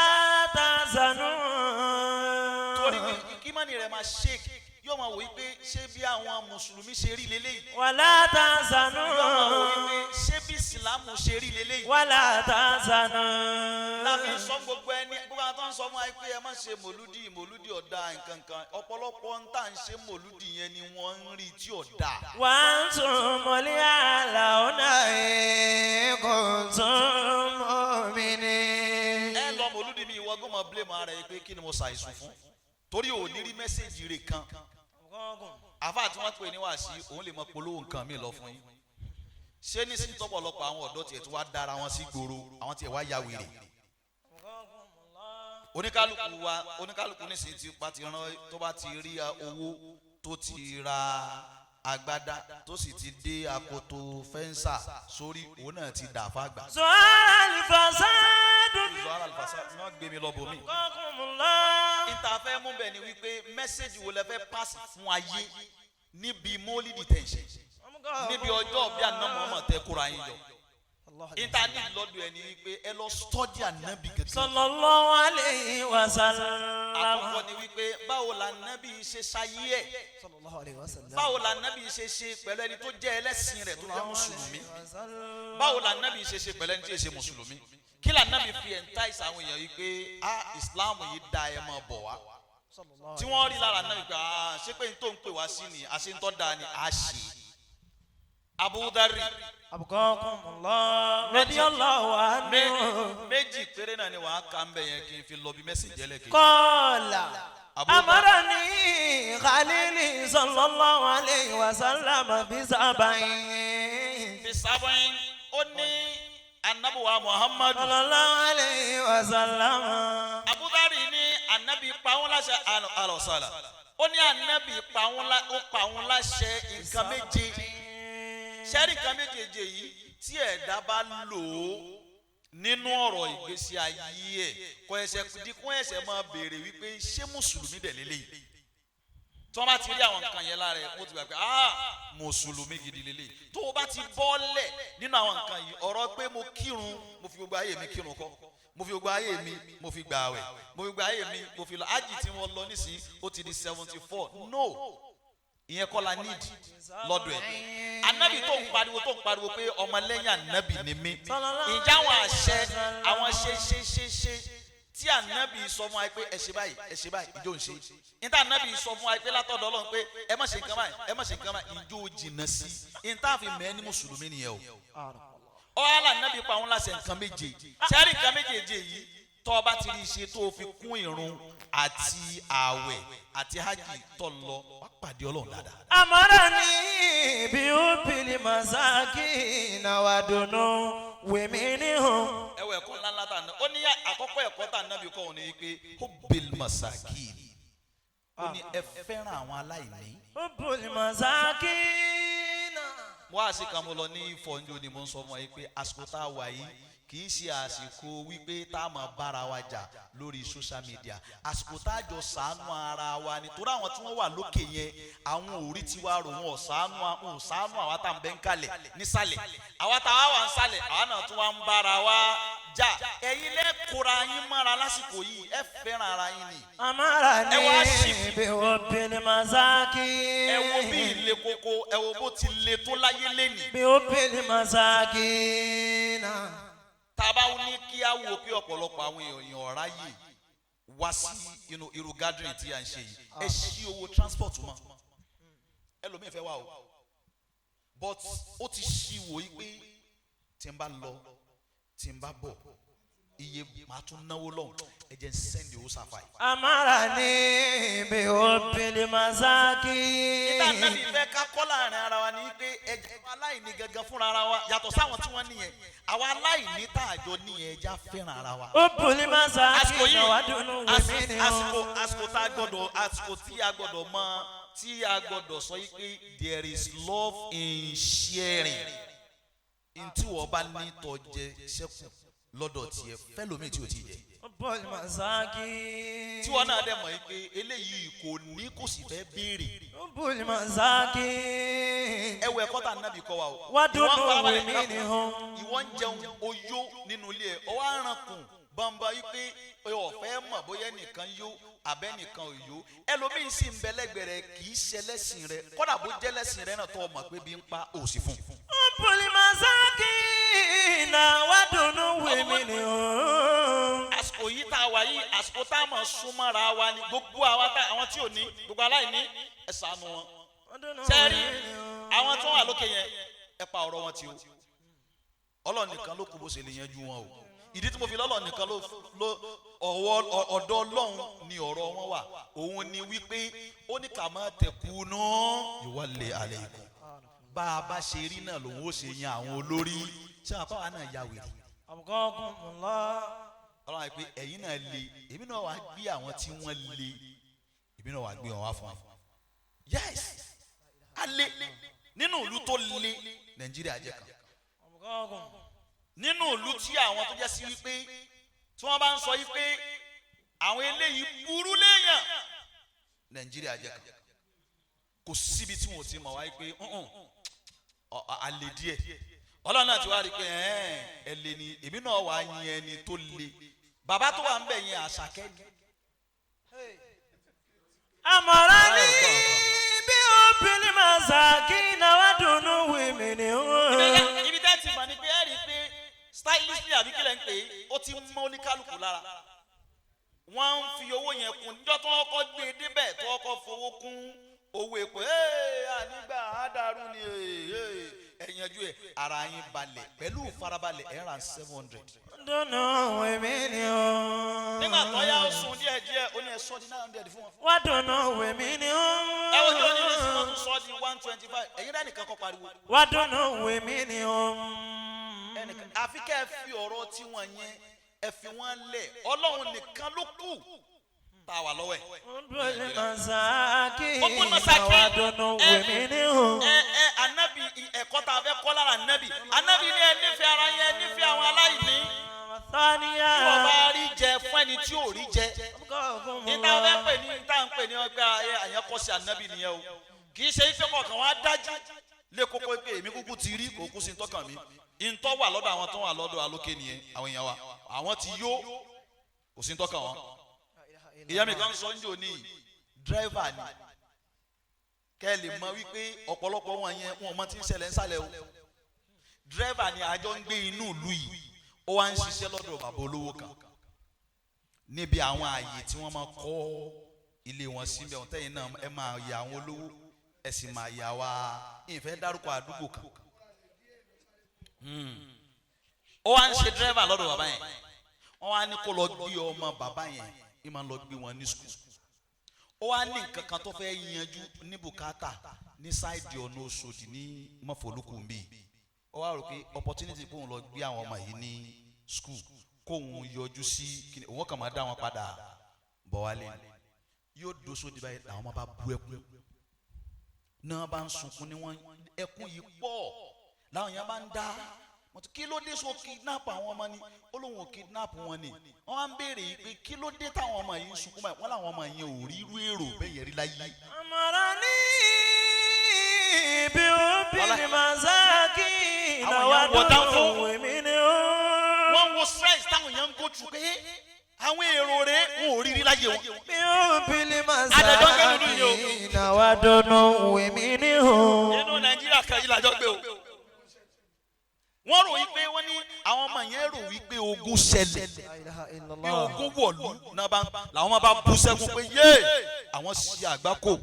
Speaker 2: تحزنوا.
Speaker 1: Torí pé kí mọ́ni rẹ̀ máa shake, yóò máa wò yí pé ṣé bí àwọn mùsùlùmí ṣe rí leléyìí?
Speaker 2: ولا تحزنوا.
Speaker 1: Yóò máa wò yí pé ṣé bí ìsìlámù ṣe rí leléyìí?
Speaker 2: ولا تحزنوا.
Speaker 1: Láfi sọ gbogbo ẹni, gbogbo àwọn tó ń sọ fún wa pé ẹ má ṣe mòlúdì, mòlúdì ọ̀dà nǹkan kan, ọ̀pọ̀lọpọ̀ ń tà ń ṣe mòlúdì yẹn ni wọ́n ń rí tí ọ̀dà.
Speaker 2: وأنتم الأعلون
Speaker 3: إن كنتم مؤمنين.
Speaker 1: Ẹ lọ mòlúdì mi, ìwọ gbọ́mọ blame ara ẹ pé kí ni mo ṣàìsùn fún, torí ò ní rí message rẹ̀ kan. Àfáà tí wọ́n pè ní wàásí, òun lè mọ polówó nǹkan mi lọ fún yín. Ṣé nísìnyí tọ́pọ̀lọpọ̀ àwọn ọ̀dọ́ tiẹ̀ tí wàá dára wọn sí gbòòrò, àwọn tiẹ̀ wá ya wèrè, oníkálukú wa, oníkálukú nísìnyí ti pa ti rán, tó bá ti rí owó tó ti ra agbádá, tó sì ti dé akoto fẹ́ǹsà sórí, òun náà ti dà fàgbà.
Speaker 2: ظهر الفساد.
Speaker 1: Ìzọ alfàṣà náà gbé mi lọ bòmí.
Speaker 2: أبقاكم الله.
Speaker 1: Níta fẹ́ mú bẹ̀ ni wípé message wo lẹ fẹ́ pass fún ayé níbi mólídì tẹ̀ ń ṣe, níbi ọjọ́ bí àná Muhammad tẹ kóra yín jọ? Níta ní lọ́dọ̀ ẹ̀ ni wípé ẹ lọ study ànábì kankan.
Speaker 2: صلى الله عليه وسلم.
Speaker 1: Àkọ́kọ́ ni wípé báwo la nábì ṣe ṣayé ẹ̀?
Speaker 3: صلى الله عليه وسلم.
Speaker 1: Báwo la nábì ṣe ṣe pẹ̀lú ẹni tó jẹ́ ẹlẹ́sìn rẹ̀ tó jẹ́ mùsùlùmí? Báwo la nábì ṣe ṣe pẹ̀lú ẹni tí ì ṣe mùsùlùmí? Kí la nábì fi entice àwọn èèyàn yìí pé ah, Islam yìí da, ẹ máa bọ̀ wá, tí wọ́n rí lára nábì pé ah, ṣé pé n tó ń pè wá sí ni àṣẹ ń tọ́ da ni a ṣe? Abu Dharri.
Speaker 2: أبقاكم الله رضي الله عنه.
Speaker 1: Méjì péré náà ni wàá kà ń bẹ̀ yẹn kí n fi lọ bí message ẹlẹ́kejì.
Speaker 2: قال
Speaker 1: Abu Dharri.
Speaker 2: أمرني خليلي صلى الله عليه وسلم بسبع.
Speaker 1: Fi sábọ́yìn, ó ní anabuwa Muhammadu.
Speaker 2: صلى الله عليه وسلم.
Speaker 1: Abu Dharri ní anabi pa wọn láṣẹ alọsàlà, ó ní anabi pa wọn lá, ó pa wọn láṣẹ nǹkan méje. Sẹ́rí nǹkan méjèèjì yìí, tí ẹ̀dá bá lò ó nínú ọ̀rọ̀ ìgbésí ayé ẹ̀, kò ẹsẹ̀ dínkù ẹsẹ̀ máa béèrè wípé ṣé mùsùlùmí dẹ̀ lélẹ́yìí? Tí wọ́n bá ti rí àwọn nǹkan yẹn lára ẹ̀, wọ́n ti gbà pé ah, mùsùlùmí gidi lélẹ́yìí. Tó o bá ti bọ́lẹ̀ nínú àwọn nǹkan yìí, ọ̀rọ̀ pé mo kírun, mo fi gbogbo ayé mi kírun kọ́, mo fi gbogbo ayé mi mo fi gbà àwẹ̀, mo fi gbogbo ayé mi mo fi lọ ájì tí wọ́n lọ nísìnyí, ó ti di 74, no, ìyẹn kọ́ la need lọ́dọ̀ ẹ̀. Anabi tó ń pariwo, tó ń pariwo pé ọmọlẹ́yìn anabi ni mí, ìjà àwọn àṣẹ, àwọn ṣe ṣe ṣe ṣe tí anabi sọ fún wa pé ẹ ṣe báyìí, ẹ ṣe báyìí, ìjọ ń ṣe? Níta anabi sọ fún wa pé látọ̀dọ̀ Ọlọ́run pé ẹ má ṣe nǹkan báyìí, ẹ má ṣe nǹkan báyìí, ìjọ jìnnà sí? Níta fi mẹ́ ní mùsùlùmí nìyẹn o. Ọ̀hálà anabi pa àwọn láṣẹ nǹkan méje. Sẹ́rí nǹkan méjèèjì yìí, tọ́ ọ bá ti rí i ṣe, tó o fi kún ìrun àti ààwẹ̀ àti hajj tó lọ, wá pàdé Ọlọ́run dáadáa.
Speaker 2: أمرني بحب المساكين ودنو منهم.
Speaker 1: Ẹ wọ ẹ̀kọ́ ńláńlá tà ná ó ní. Àkọ́kọ́ ẹ̀kọ́ tà nábì kọ́ òun ni pé hubbil masakin, ó ní ẹ fẹ́ràn àwọn aláìní.
Speaker 2: حب المساكين.
Speaker 1: Wá sí kan mo lọ ní ìfọ̀njò ni mo ń sọ fún ẹ pé àsìkò tá a wà yìí kì í ṣe àsìkò wípé tá a máa bára wa jà lórí social media. Àsìkò tá a jọ ṣàánú ara wa ni, torí àwọn tí wọ́n wà lókè yẹn, àwọn ò rí tiwa rò, wọn ò ṣàánú, wọn ò ṣàánú àwa tá à ń bẹ ń kalẹ̀ nísàlẹ̀. Àwa tá a wà ń sàlẹ̀, àwa náà tún wá ń bára wa jà. Ẹ̀yin lẹ́ kóra yín mọ́ra lásìkò yìí, ẹ fẹ́ràn ara yín ni.
Speaker 3: أمرني
Speaker 1: Ẹ wá ṣì-
Speaker 3: بحب المساكين.
Speaker 1: Ẹ wo bí ilé koko, ẹ wo bó ti le tó láyé lénìí.
Speaker 3: بحب المساكين.
Speaker 1: Tá a bá ní kí á wo pé ọ̀pọ̀lọpọ̀ àwọn èèyàn ọ̀rá yìí wá sí inú irú gathering tí à ń ṣe yìí, ẹ ṣí owó transport mọ́. Ẹlòmíì fẹ́ wá o, but ó ti ṣí wò yí pé tí n bá lọ, tí n bá bọ̀, iye màá tún náwó lọ́hùn, ẹ jẹ́ n send owó sáfà yìí.
Speaker 3: أمرني بحب المساكين.
Speaker 1: Nígbà náà ìfẹ́ ká kọ́ láàrin ara wa ni pé ẹ jẹ́ àwọn aláìní gangan fúnra ara wa, yàtọ̀ sáwọn tí wọ́n níyẹn, àwa aláìní tá àjọ níyẹn, ẹ jẹ́ á fẹ́ràn ara wa.
Speaker 3: حب
Speaker 1: Àsìkò
Speaker 3: المساكين
Speaker 1: yìí
Speaker 3: ودنو منهم.
Speaker 1: àsìkò tá a gbọ́dọ̀, àsìkò tí a gbọ́dọ̀ mọ, tí a gbọ́dọ̀ sọ yìí pé there is love in sharing. Ntí wọ́n bá ní tọ́ jẹ sẹ́kù lọ́dọ̀ tiẹ̀, fẹ́lómi tí o ti jẹ,
Speaker 3: حب المساكين.
Speaker 1: tí wọ́n náà dẹ̀ mọ̀ yìí pé eléyìí kò ní, kò sì fẹ́ béèrè.
Speaker 3: حب المساكين.
Speaker 1: Ẹ wo ẹ̀kọ́ tá nábì kọ́ wa o.
Speaker 3: ودنو
Speaker 1: Ìwọ ń farabalẹ̀
Speaker 3: منهم.
Speaker 1: ìwọ ń jẹun oyó nínú ilé ẹ, ọwọ́ àrànkùn bọ́nbọ́n yìí pé ọ̀fẹ́ mọ̀ bóyá ẹnìkan yó abẹ́nìkan ò yó. Ẹlòmíín sì ń bẹ lẹ́gbẹ̀ẹ́ rẹ, kì í ṣe ẹlẹ́sìn rẹ, kódà bó jẹ́ ẹlẹ́sìn rẹ náà, tó o mọ̀ pé bí ń pa òsì fún un.
Speaker 3: حب المساكين ودنو منهم.
Speaker 1: Àsìkò yìí tá a wà yìí, àsìkò tá a mọ̀ súnmọ́ra wa ni. Gbogbo àwa tá àwọn tí ò ní, gbogbo aláìní, ẹ ṣàánú wọn. Sẹ́ẹ̀rí àwọn tó wà lókè yẹn, ẹ pa ọ̀rọ̀ wọn tí o. Ọlọ́run nìkan ló kú bó ṣe lè yanjú wọn o. Ìdí tí mo fi lọ́lọ́ nìkan ló ọwọ́ ọ̀dọ̀ Ọlọ́run ni ọ̀rọ̀ wọn wà, òun ni wípé ó ní ká má tẹ̀kú náà ìwọlé alẹ́ ikú, bá a bá ṣe rí náà lòun ó ṣe yan àwọn olórí. Ṣé àpá náà ya wèrè?
Speaker 3: أبقاكم الله.
Speaker 1: Ọlọ́run àti pé ẹ̀yin náà le, èmi náà wàá gbé àwọn tí wọ́n le, èmi náà wàá gbé wọn wá fún wa. Yes, alẹ́ nínú ìlú tó le, Nàìjíríà jẹ́ kan
Speaker 3: أبقاكم.
Speaker 1: Nínú ìlú tí àwọn tó jẹ́ sí wípé tí wọ́n bá ń sọ yìí pé àwọn eléyìí burú léèyàn, Nàìjíríà jẹ́ kan. Kò síbi tí wọn ò ti mọ̀ wáyé pé alẹ́ díẹ̀. Ọlọ́run náà ti wá rí i pé ẹ lè ní, èmi náà wàá yin ẹni tó le. Bàbá tó wà ń bẹ̀ yẹn, àṣàkẹ́ ni.
Speaker 3: أمرني بحب المساكين ودنو منهم.
Speaker 1: Ibi tẹ́ ti mọ̀ ni pé ẹ rí i pé stylishly, àbí kílẹ̀ ń pè é, ó ti mọ́ oníkálukú lára. Wọ́n ń fi owó yẹn kún níjọ́ tó kọ́kọ́ gbé e débẹ̀, tó kọ́kọ́ fowó kún owó epo. Ànígbà àdàrú ni ẹ yanjú ẹ, ara yín balẹ̀ pẹ̀lú ìfarabalẹ̀, ẹ̀ ràn 700.
Speaker 3: دنو منهم.
Speaker 1: Nígbà tó yá, ó sùn díẹ̀ díẹ̀, ó ní ẹ sọ di 900 fún wọn.
Speaker 3: ودنو منهم.
Speaker 1: Ẹ wo jọ́ ní ní sí, wọ́n tún sọ di 125. Ẹ̀yin rẹ̀ nìkan kọ́ pariwo.
Speaker 3: ودنو منهم.
Speaker 1: Ẹnìkan àfi kẹ́ ẹ fi ọ̀rọ̀ tí wọ́n yẹn, ẹ fi wọ́n lẹ̀, Ọlọ́run nìkan ló kù tá a wà lọ́wọ́ ẹ̀.
Speaker 3: حب المساكين
Speaker 1: حب المساكين.
Speaker 3: ودنو منهم.
Speaker 1: Ẹ anabi, ẹ̀kọ́ tá a fẹ́ kọ́ lára anabi, anabi ní ẹ nífẹ̀ẹ́ ara yẹn, ẹ nífẹ̀ẹ́ àwọn aláìní.
Speaker 3: ثانيا.
Speaker 1: Tí wọ́n bá rí jẹ, fún ẹni tí ò rí jẹ.
Speaker 3: أبقاكم
Speaker 1: Níta fẹ́
Speaker 3: الله.
Speaker 1: pè ní, níta ń pè ní ọgbà àyàn kọ́ sí anabi nìyẹn o. Kì í ṣe ife kọ̀ọ̀kan wá dájú lé kókó pé èmi kúkú ti rí, kò kú sí ntọ́kàn mi. Ntọ́ wà lọ́dọ̀ àwọn tó wà lọ́dọ̀ alókè nìyẹn. Àwọn èèyàn wa, àwọn ti yó, kò sí ntọ́kàn wọn. Ìyá mi kan sọ ń jò ní, driver ni, kẹ́ ẹ lè mọ wípé ọ̀pọ̀lọpọ̀ wọn yẹn, wọn ò mọ tí ń ṣẹlẹ̀ ńsàlẹ̀ o. Driver ni, àjọ ń gbé inú ìlú yìí. Ó wá ń ṣiṣẹ́ lọ́dọ̀ bàbá olówó kan níbi àwọn ààyè tí wọ́n máa kọ́ ilé wọn síbẹ̀. Wọn tẹ́yìn náà, ẹ máa ya àwọn olówó, ẹ sì máa yà wá. Ìfẹ́ dárúkọ àdúgbò kan. Ó wá ń ṣe driver lọ́dọ̀ bàbá yẹn. Wọ́n wá ní kó lọ gbé ọmọ bàbá yẹn, ì máa ń lọ gbé wọn ní school. Ó wá ní nǹkan kan tó fẹ́ yanjú ní bùkátà ní side ọ̀nà Òṣòdì ní Mọ́fọ́lùkù bíi. Ó wá rò pé opportunity kóun lọ gbé àwọn ọmọ yìí ní school, kóun yọjú sí kíni, òun kàn máa dá wọn padà bọ̀ wálé ni. Yóò dóṣòdì báyìí, làwọn ọmọ bá bú ẹkún. Náà bá ń sunkún ni wọ́n, ẹkún yìí pọ̀ làwọn yẹn bá ń dá wọ́n ti, kí ló dé? So kidnap àwọn ọmọ ni? Ó lóun ò kidnap wọn ni. Wọ́n á ń béèrè yìí pé kí ló dé táwọn ọmọ yìí ń sunkún báyìí? Wọ́n làwọn ọmọ yẹn ò rí irú èrò bẹ́ẹ̀ yẹn rí láyé.
Speaker 3: أمرني بحب المساكين
Speaker 1: Àwọn èèyàn wọ dáńfó.
Speaker 3: ودنو منهم.
Speaker 1: Wọ́n ń wo stress táwọn èèyàn ń go through pé àwọn èrò rẹ̀ wọn ò rí rí láyé wọn.
Speaker 3: بحب
Speaker 1: Adájọ́ gbé dúdú yìí o.
Speaker 3: المساكين ودنو منهم.
Speaker 1: Nínú Nàìjíríà kan yìí làjọ gbé o. Wọ́n rò wípé, wọ́n ní àwọn ọmọ yẹn rò wípé ogun ṣẹlẹ̀,
Speaker 3: لا إله إلا
Speaker 1: bí
Speaker 3: الله.
Speaker 1: ogun wọ̀lú náà bá làwọn máa bá bú sẹ́kún pé yé àwọn ṣe àgbákò,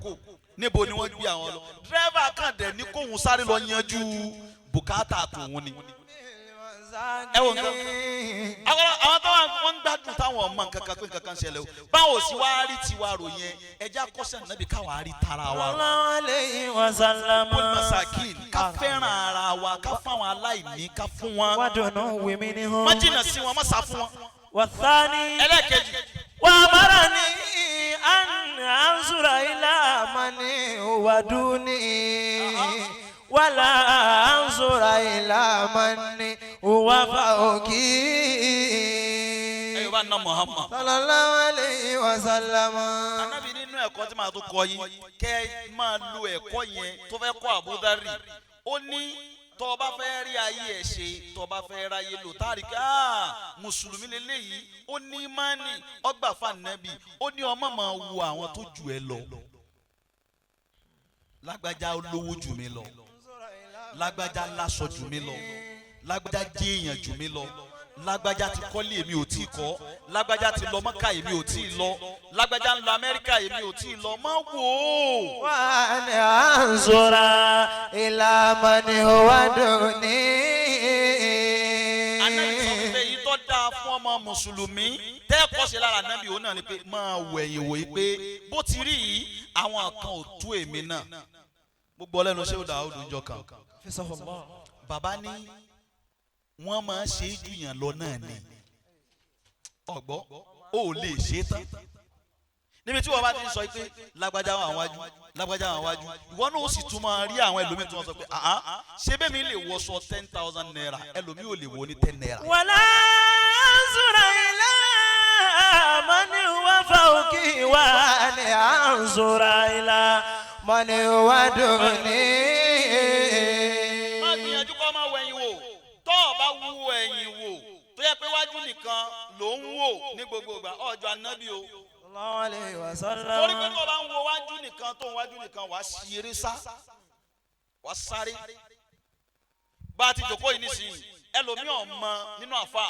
Speaker 1: níbo ni wọ́n gbé àwọn lọ? Dírẹ́fà kan dẹ̀ ní kóhun sáré lọ yanjú bùkátà tòun ni. Ẹ wo nǹkan, àwọn tó wà, wọ́n ń gbádùn táwọn ọmọ nǹkan kan pé nǹkan kan ṣẹlẹ̀ o. Báwo sì wá rí tiwa rò yẹn? Ẹja kọ́sẹ̀ nàbí káwa rí tara wa rò.
Speaker 3: صلى الله عليه وسلم.
Speaker 1: Masakin, ká fẹ́ràn ara wa, ká fáwọn aláìní, ká fún wọn.
Speaker 3: ودنو منهم.
Speaker 1: Má jìnnà sí wọn, má sá fún wọn.
Speaker 3: والثاني
Speaker 1: Ẹlẹ́ẹ̀kejì.
Speaker 3: وأمرني أن أنظر إلى من هو دوني ولا أنظر إلى من هو فوقي.
Speaker 1: Ẹ yóò bá ná Muhammad.
Speaker 3: صلى الله عليه وسلم.
Speaker 1: Anábì nínú ẹ̀kọ́ tí màá tó kọ yín, kẹ́ ẹ máa lo ẹ̀kọ́ yẹn tó fẹ́ kọ́ Abudari, ó ní tó o bá fẹ́ rí ayé ẹ̀ ṣe, tó o bá fẹ́ ráyé lò, táàrí ká mùsùlùmí lélẹ́yìí, ó ní mánì ọgbà fànàbì, ó ní ọmọ máa wo àwọn tó jù ẹ lọ. Lágbájá lówó jù mí lọ, lágbájá láṣọ jù mí lọ, lágbájá jẹ́ èèyàn jù mí lọ, lágbájá ti kọ́lé, èmi ò tí ì kọ́, lágbájá ti lọ Mọ́kà, èmi ò tí ì lọ, lágbájá ń lọ Amẹ́ríkà, èmi ò tí ì lọ, má wò ó.
Speaker 3: وأن أنظر إلى من هو دوني.
Speaker 1: Anabi sọ pé èyí tó dáa fún ọmọ mùsùlùmí tẹ́ẹ̀kọ́ ṣe lára anabi òun náà ni pé máa wẹ̀yìn wò yí pé bó ti rí yìí, àwọn kan ò tó èmi náà. Gbogbo ọlẹ́nu ṣé ó dà ó dùn jọ kan. Bàbá ní wọ́n máa ṣe é jù yàn lọ náà ni ọ̀gbọ́ ó lè ṣe é tán. Níbi tí wọ́n bá ti ń sọ pé lágbájá wà wájú, lágbájá wà wájú, ìwọ náà ó sì tún máa rí àwọn ẹlòmíì tí wọ́n sọ pé àá ṣé bẹ́ẹ̀ mi lè wọṣọ ₦10,000, ẹlòmíì ò lè wọ ní ₦10.
Speaker 3: ولا أنظر إلى من هو فوقي وأن أنظر إلى من هو دوني.
Speaker 1: Má gbìyànjú kọ́ máa wẹ̀yìn wò. Tọ́ ọ bá wú ẹ̀yìn wò, tó yẹ pé wájú nìkan ló ń wò ní gbogbo ìgbà, ọjọ́ anábì o.
Speaker 3: الله عليه وسلم.
Speaker 1: Torí pé tó o bá ń wo wájú nìkan, tó ń wájú nìkan, wàá ṣeré sá, wàá sáré. Bá a ti jòkó yìí nísìnyí, ẹlòmíì ọmọ nínú àfa,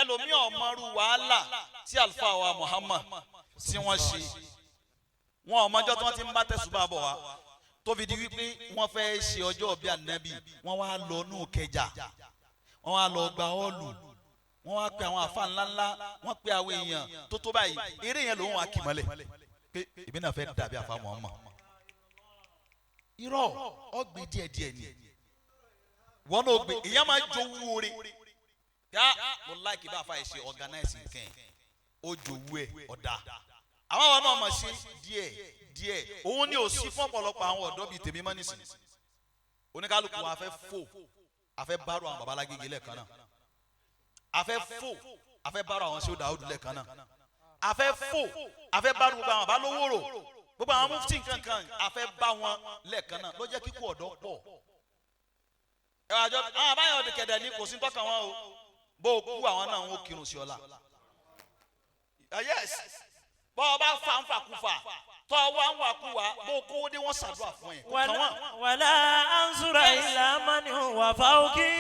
Speaker 1: ẹlòmíì ọmọ ru wàhálà tí àlùfáà wa Muhammad tí wọ́n ṣe. Wọn ọmọjọ́ tí wọ́n ti ń bá tẹ̀sùbà bọ̀ wá, tó fi di wípé wọ́n fẹ́ ṣe ọjọ́ bíi ànábì, wọ́n wá lọ nù kẹjà, wọ́n wá lọ gba ọ́ọ̀lù, wọ́n wá pe àwọn àfa ńláńlá, wọ́n pe àwọn èèyàn tó tó báyìí. Eré yẹn lòun wà kì mọ́lẹ̀ pé èmi náà fẹ́ dàbí àfa Muhammad. Irọ́, ọ̀gbìn díẹ̀díẹ̀ ni wọ́n náà gbé. Èèyàn máa jowú oore yá. Mo láìkí bá àfa yìí ṣe organize nǹkan ẹ̀, ó jowú ẹ̀ ọ̀dà. Àwọn náà máa ṣe díẹ̀ díẹ̀. Òun ni ò sí fún ọ̀pọ̀lọpọ̀ àwọn ọ̀dọ́ bíi tèmi mọ́ nísìnyí. Oníkálukú wa fẹ́ fò, a fẹ́ bárò àwọn babalágége lẹ́ẹ̀kan náà, a fẹ́ fò, a fẹ́ bárò àwọn ṣéwù Dáúdù lẹ́ẹ̀kan náà, a fẹ́ fò, a fẹ́ bárò gbogbo àwọn balówóró, gbogbo àwọn mufti nkankan, a fẹ́ bá wọn lẹ́ẹ̀kan náà. Ló jẹ́ kíkú ọ̀dọ́ pọ̀. Ẹ wá jọ àwọn àbáyọ̀ kẹ̀dẹ̀ ní kò sí tọ́ka wọn o. Bó o kú, àwọn náà ń kírun sí ọ̀la. Yes, bọ́ ọ bá fa ń fàkúfà, tọ́ ọ wá ń wà kú wa, bó o kówó dé, wọ́n ṣàdúrà fún ẹ, kò kàn wọ́n.
Speaker 3: ولا أنظر إلى من هو فوقي.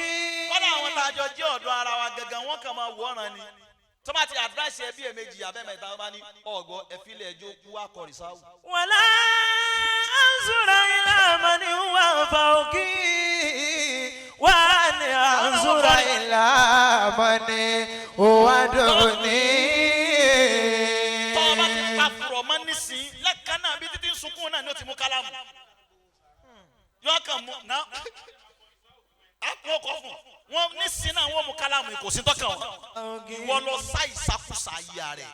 Speaker 1: Kọ́dà àwọn tá a jọ jẹ́ ọ̀dọ́ ara wa gangan, wọ́n kàn máa wọ ọ̀ràn ni. Tó bá ti advice ẹ bí ẹ̀mejì abẹ́mẹ̀ta, wọ́n bá ní ọ̀gọ́ ẹ̀fílẹ̀ ẹjọ́ kú akọ̀rì sáwù.
Speaker 3: ولا أنظر إلى من هو فوقي وأن أنظر إلى من هو دوني.
Speaker 1: Tọ́ ọ bá ti pa fùrọ̀ mọ́ nísìnyí, lẹ́ẹ̀kan náà bí títí ń sunkún náà ni ó ti mú kálámù. Yọ kàn mú náà àpò ọkọ̀ fún wọn nísìnyí náà, wọ́n mú kálámù, kò sí tọ́kàn wọn. Ìwọ lọ sá ìsákúsá ayé rẹ̀.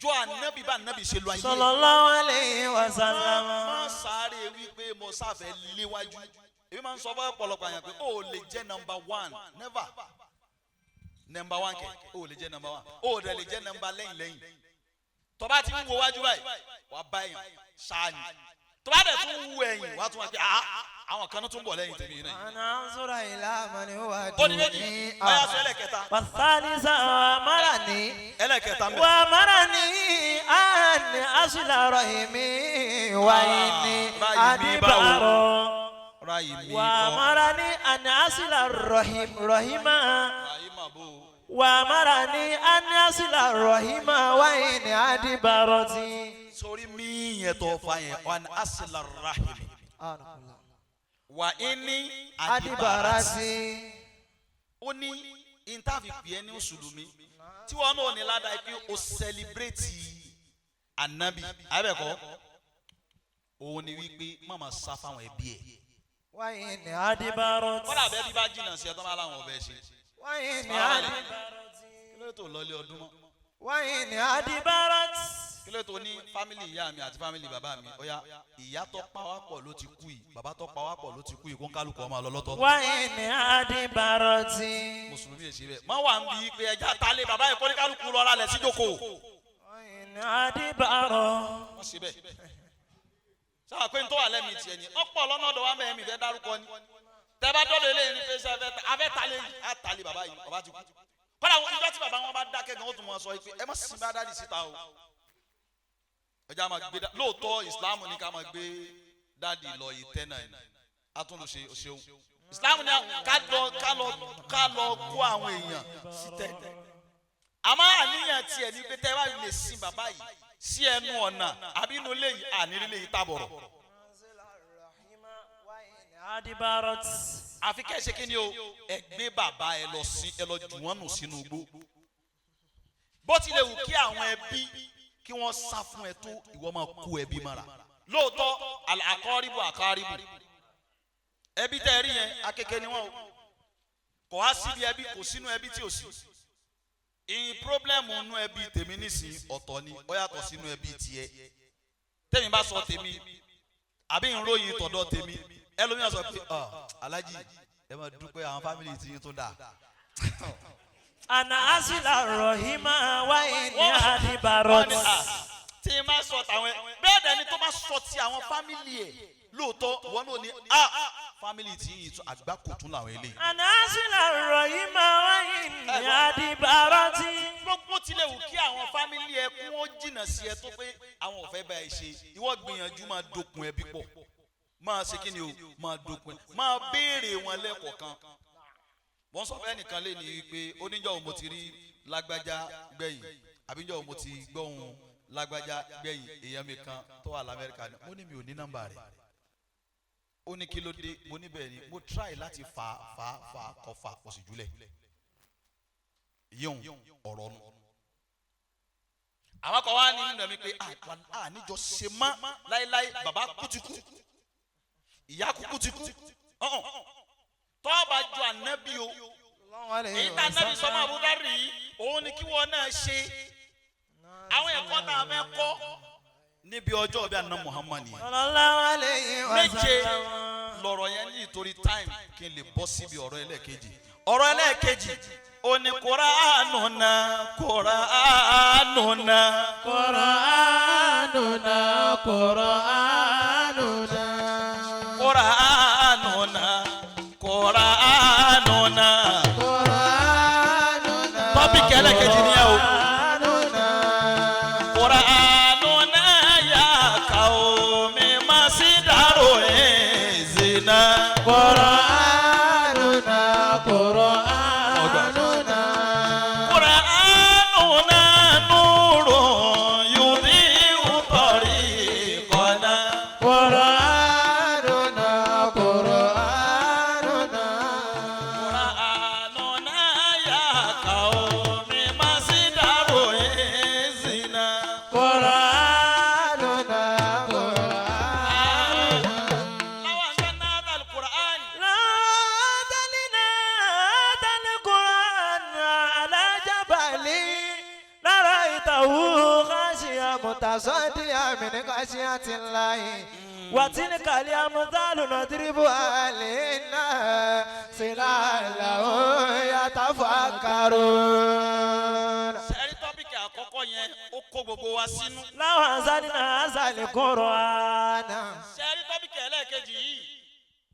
Speaker 1: Jọ ànábì bá ànábì ṣe lo ayé.
Speaker 3: Sallallahu alayhi wa sallam.
Speaker 1: Má sáré wípé mo sáfẹ́ léwájú. Èmi máa ń sọ fún ọ̀pọ̀lọpọ̀ àyàn pé o ò lè jẹ́ number one, never. Number one kẹ̀, o ò lè jẹ́ number one, o ò dẹ̀ lè jẹ́ number lẹ́yìn lẹ́yìn. Tó bá ti ń wo wájú báyìí, wàá bá èèyàn ṣáàní. Tó bá dẹ̀ tún wú ẹ̀yìn, wàá tún wá pé ah, àwọn kan náà tún bọ̀ lẹ́yìn tèmi náà.
Speaker 2: أن أنظر إلى من هو
Speaker 1: Ó di méjì.
Speaker 2: دوني.
Speaker 1: Ọ̀yà, sọ ẹlẹ́kẹta.
Speaker 3: والثالثة وأمرني
Speaker 1: Ẹlẹ́kẹta ń bẹ̀.
Speaker 3: وأمرني أن أصل
Speaker 2: رحمي وإني
Speaker 1: Ráyì mi báwo?
Speaker 3: أدبر.
Speaker 1: Ráyì mi kọ́.
Speaker 3: وأمرني أن أصل الرحم رحما.
Speaker 1: Ráyì mà bò ó.
Speaker 3: وأمرني أن أصل الرحم
Speaker 2: وإني أدبرت.
Speaker 1: Sórí mí yẹn tó fa yẹn, wa an asila rahimi wa inni adibarati.
Speaker 2: أدبرت.
Speaker 1: Ó ní intafi pè é ní mùsùlùmí tí wọn náà ní ládàá pé o celebrate anabi abẹ́kọ̀, òun ni wípé má ma sá fáwọn ẹbí ẹ̀.
Speaker 2: وإني
Speaker 3: أدبرت.
Speaker 1: Kọ́lá abẹ́ bí bá jìnnà sí ẹ tó máa láwọn ọbẹ̀ ṣe.
Speaker 2: وإني
Speaker 1: Kí ló tó lọlé ọdún mọ́?
Speaker 2: وإني
Speaker 3: أدبرت.
Speaker 1: Kí ló tó ní family ìyá mi àti family bàbá mi? Ó yá, ìyá tó pa wá pọ̀ ló ti kú yìí, bàbá tó pa wá pọ̀ ló ti kú yìí, kó ń kálukú ọmọ lọ lọ́tọ̀ọ̀tọ̀.
Speaker 3: وإني أدبرت.
Speaker 1: Mùsùlùmí yẹn ṣe bẹ́ẹ̀ má wà ń bí pé ẹja ta lé bàbá yìí, kó ní kálukú lọ́ra lẹ̀ síjókòó.
Speaker 3: وإني أدبرت.
Speaker 1: Wọ́n ṣe bẹ́ẹ̀ sábà pé n tó wà lẹ́mìí tiẹ̀ ni ọ̀pọ̀ lọ́nà ọ̀dọ̀ wa mẹ́rin mi fẹ́ dárúkọ ni. Tẹ́ bá dọ́dọ̀ eléyìí ní fẹ́ sẹ́ afẹ́ ta lé yìí, á ta lé bàbá yìí, bàbá ti kú. Kọ́lá àwọn ìjọ tí bàbá wọn bá dákẹ́ gan, ó tún wọn sọ pé ẹ má sin bá daddy síta o. Ẹ jẹ́ àmà gbé lóòótọ́ ìsìláàmù ní ká máa gbé daddy lọ ìtẹ́ náà ni atúnlùṣe ṣeun. Ìsìláàmù ní ká lọ kó àwọn èèyàn sí tẹ́. Àmọ́ àníyàn tiẹ̀ ní pé tẹ́ bá lè sin bàbá yìí sí ẹnu ọ̀nà àbí inú ilé yìí, ànírílé yìí tábọ̀rọ̀.
Speaker 3: أدبرت.
Speaker 1: Àfi kẹ́ ẹ ṣe kí ni o, ẹ gbé bàbá ẹ lọ sí, ẹ lọ jù wọ́n nù sínú igbó. Bó tilẹ̀ wù kí àwọn ẹbí kí wọ́n sá fún ẹ tó, ìwọ máa kó ẹbí mọ́ra. Lóòótọ́, àkọ́ríbù àkọ́ríbù, ẹbí tẹ́ ẹ rí yẹn, akéke ni wọ́n o. Kò wá síbi ẹbí, kò sínú ẹbí tí ò sí ìyìn problem. Nú ẹbí tèmi nísìnyí ọ̀tọ̀ ni, ó yàtọ̀ sínú ẹbí tiẹ̀. Tèmi bá sọ tèmi àbí ń ròyìn tọ̀dọ̀ tèmi, ẹlòmíràn sọ pé, "Ah, alájì, ẹ máa dúpẹ́, àwọn family tí yín tó dáa."
Speaker 3: أن أصل الرحم وإني
Speaker 1: Wọ́n
Speaker 3: أدبرت.
Speaker 1: ní, "Ah, tí n bá sọ tàwọn ẹ bẹ́ẹ̀ dẹni tó bá sọ ti àwọn family ẹ̀ lóòótọ́, wọn náà ní, ah, family tí yín tún àgbákò tún làwọn eléyìí."
Speaker 3: أن أصل الرحم وإني أدبرت.
Speaker 1: Gbogbo tilẹ̀ wù kí àwọn family ẹ kún ó jìnnà sí ẹ tó pé àwọn ò fẹ́ bá ẹ ṣe, ìwọ gbìyànjú máa dokun ẹbí pọ̀. Máa ṣe kí ni o, máa dokun ẹ, máa béèrè wọn lẹ́kọ̀ọ̀kan. Wọ́n sọ fẹ́ nìkan lé ní wípé oníjọ́ wo mo ti rí lágbájá gbẹ̀yìn, àbíjọ́ wo mo ti gbọ́hùn lágbájá gbẹ̀yìn, èèyàn mi kan tó wà lamẹ́ríkà ni. Mo ní mi ò ní nọ́mbà rẹ̀. Ó ní kí ló dé? Mo ní bẹ́ẹ̀ ni, mo try láti fà fà fà kọ fà, kò sì júlẹ̀ yíyún ọ̀rọ̀ nù. Àwọn kan wá ní nínú ẹ̀mí pé à níjọ ṣe mọ́ láéláé, bàbá kú ti kú, ìyá kúkú ti kú. Ọ̀hún. Tọ́ọ̀bà ju ànábì o, èyí tá ànábì sọmọ àbúdárì yìí, òun ni kí wọ́n náà ṣe. Àwọn ẹ̀kọ́ tá a fẹ́ kọ́ níbi ọjọ́ bí àná Muhammad yìí
Speaker 3: Sallallahu alayhi wa
Speaker 1: méje
Speaker 3: sallam.
Speaker 1: lọ̀rọ̀ yẹn ní ìtorí time, kí n lè bọ́ síbi ọ̀rọ̀ ẹlẹ́ẹ̀kejì. Ọ̀rọ̀ ẹlẹ́ẹ̀kejì ó ní Kùránùnà, Kùránùnà.
Speaker 4: قرآننا، قرآننا.
Speaker 1: Kùránùnà, Kùránùnà.
Speaker 4: قرآننا.
Speaker 1: Topic ẹlẹ́ẹ̀kejì nìyẹn o.
Speaker 4: قرآننا.
Speaker 1: Kùránùnà yà kàómi masídàrò ẹ̀zìnà.
Speaker 4: قرآننا، قرآننا.
Speaker 1: Kùránùnà nùrù yudhi'u tariqana.
Speaker 4: قرآننا، قرآننا.
Speaker 1: Kùránùnà yà kàómi masídàrò ẹ̀zìnà.
Speaker 4: قرآننا، قرآننا.
Speaker 1: Law anzalna hadha al-Qur'an.
Speaker 3: لو أنزلنا هذا القرآن على جبل لرأيته.
Speaker 5: متصدعا من خشية الله
Speaker 3: وتلك الأمثال نضربها
Speaker 5: ضربها للناس لعلهم يتفكرون.
Speaker 1: Sẹ́rí topic àkọ́kọ́ yẹn, ó kó gbogbo wa sínú.
Speaker 3: لو أنزلنا هذا القرآن
Speaker 1: Sẹ́rí topic ẹlẹ́ẹ̀kejì yìí,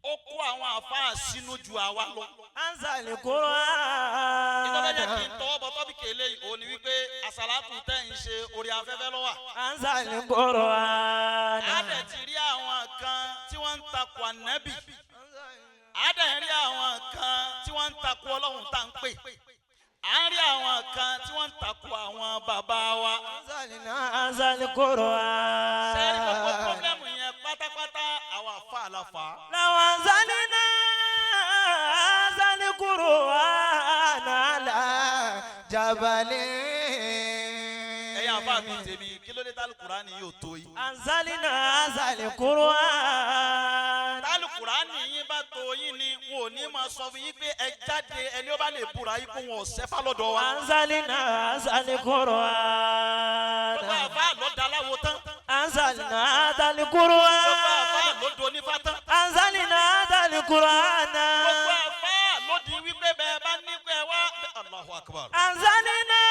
Speaker 1: ó kó àwọn àfáà sínú ju àwa lọ.
Speaker 3: أنزل القرآن
Speaker 1: Ìtọ́fẹ́ jẹ́ kí n tọwọ́ bọ topic eléyìí, òun ni wípé àsàlátù tẹ́ ń ṣe, orí afẹ́fẹ́ ló wà.
Speaker 3: أنزل القرآن
Speaker 1: A dẹ̀ ti rí àwọn kan tí wọ́n ń takò ànábì. A dẹ̀ rí àwọn kan tí wọ́n ń takò Ọlọ́run tá ń pè. À ń rí àwọn kan tí wọ́n ń takò àwọn bàbá wa.
Speaker 3: أنزل القرآن
Speaker 1: Sẹ́rí gbogbo problem yẹn pátápátá, àwọn àfa àlàfà.
Speaker 3: لو أنزلنا هذا القرآن على
Speaker 5: جبل
Speaker 1: Ẹ̀yin àfa mi tèmi, kí ló dé tálùkùránì yóò tó yìí?
Speaker 3: أنزلنا هذا القرآن
Speaker 1: Tálùkùránì yín bá tó yín ni, wọn ò ní máa sọ fún yín pé ẹ jáde, ẹni ó bá lè búra yín kó wọn ò sẹ́fà lọ́dọ̀ wa.
Speaker 3: أنزلنا هذا القرآن
Speaker 1: Gbogbo àfa ló da aláwo tán.
Speaker 3: أنزلنا هذا
Speaker 1: Gbogbo
Speaker 3: القرآن
Speaker 1: àfa ló do onífá tán.
Speaker 3: أنزلنا هذا القرآن
Speaker 1: Gbogbo àfa ló di wípé bẹ́ẹ̀ bá ní pé wá. Allahu Akbar.
Speaker 3: أنزلنا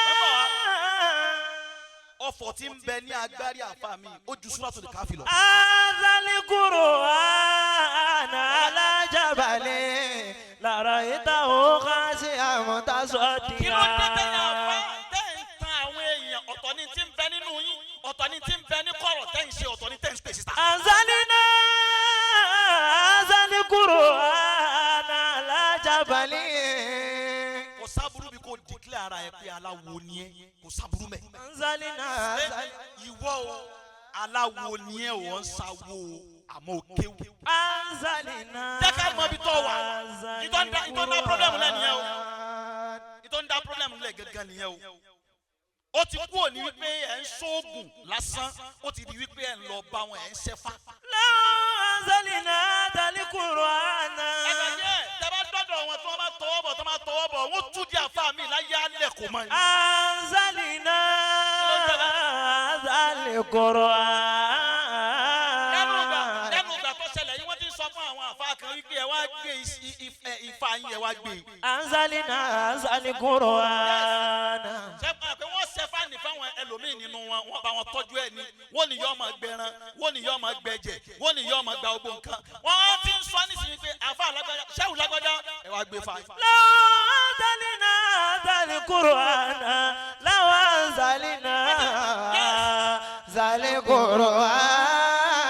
Speaker 1: Ọ̀fọ̀ tí ń bẹ ní agbárí àfa mi, ó ju Suratul Kahfi lọ.
Speaker 3: هذا القرآن على جبل لرأيته خاشعا
Speaker 1: Kí ló dé tẹ̀yìn àfa
Speaker 3: متصدعا
Speaker 1: tẹ̀ ń tan àwọn èèyàn? Ọ̀tọ̀ ni tí ń bẹ nínú yín, ọ̀tọ̀ ni tí ń bẹ ní kọ̀rọ̀ tẹ̀ ń ṣe, ọ̀tọ̀ ni tẹ̀ ń pèsè síta.
Speaker 3: أنزلنا هذا القرآن على جبل
Speaker 1: Kò sábúrú bí kò declare ara ẹ pé aláwo ni ẹ, kò sábúrú mẹ́.
Speaker 3: أنزلنا
Speaker 1: Ẹ, ìwọ o, aláwo ni ẹ, ò ń sáwó o, àmọ́ ò kéwù.
Speaker 3: أنزلنا
Speaker 1: Jẹ́ ká mọ ibi tó wà. Ìtọ́ ń dá problem lẹ́ nìyẹn o. Ìtọ́ ń dá problem lẹ́ gángan nìyẹn o. Ó ti kú òní wípé ẹ̀ ń ṣoògùn lásán, ó ti di wípé ẹ̀ ń lọ bá wọn, ẹ̀ ń ṣẹ́fá.
Speaker 3: لو أنزلنا هذا القرآن
Speaker 1: Ẹ gbàgbé ẹ̀, tẹ́ bá dọ́dọ̀ wọn tí wọ́n bá tọwọ́ bọ̀, tí wọ́n bá tọwọ́ bọ̀, wọ́n tún di àfa mi láyé alẹ́ kò mọ̀ yìí.
Speaker 3: أنزلنا هذا القرآن
Speaker 1: Lẹ́nu ìgbà tó ṣẹlẹ̀ yìí, wọ́n ti ń sọ fún àwọn àfa kan wípé ẹ wá gbé ifá yín, ẹ wá gbé.
Speaker 3: أنزلنا هذا القرآن
Speaker 1: Ṣé pé wọ́n ṣe fáàní fáwọn ẹlòmíì nínú wọn, wọ́n bá wọn tọ́jú ẹ̀ ní, wọ́n ní yóò máa gbẹran, wọ́n ní yóò máa gbẹ̀jẹ̀, wọ́n ní yóò máa gba gbogbo nǹkan. Wọ́n ti ń sọ nísìnyí pé àfa lágbájá, ṣẹ́wù lágbájá, ẹ wá gbé fa.
Speaker 3: لو أنزلنا هذا القرآن، لو أنزلنا
Speaker 5: هذا القرآن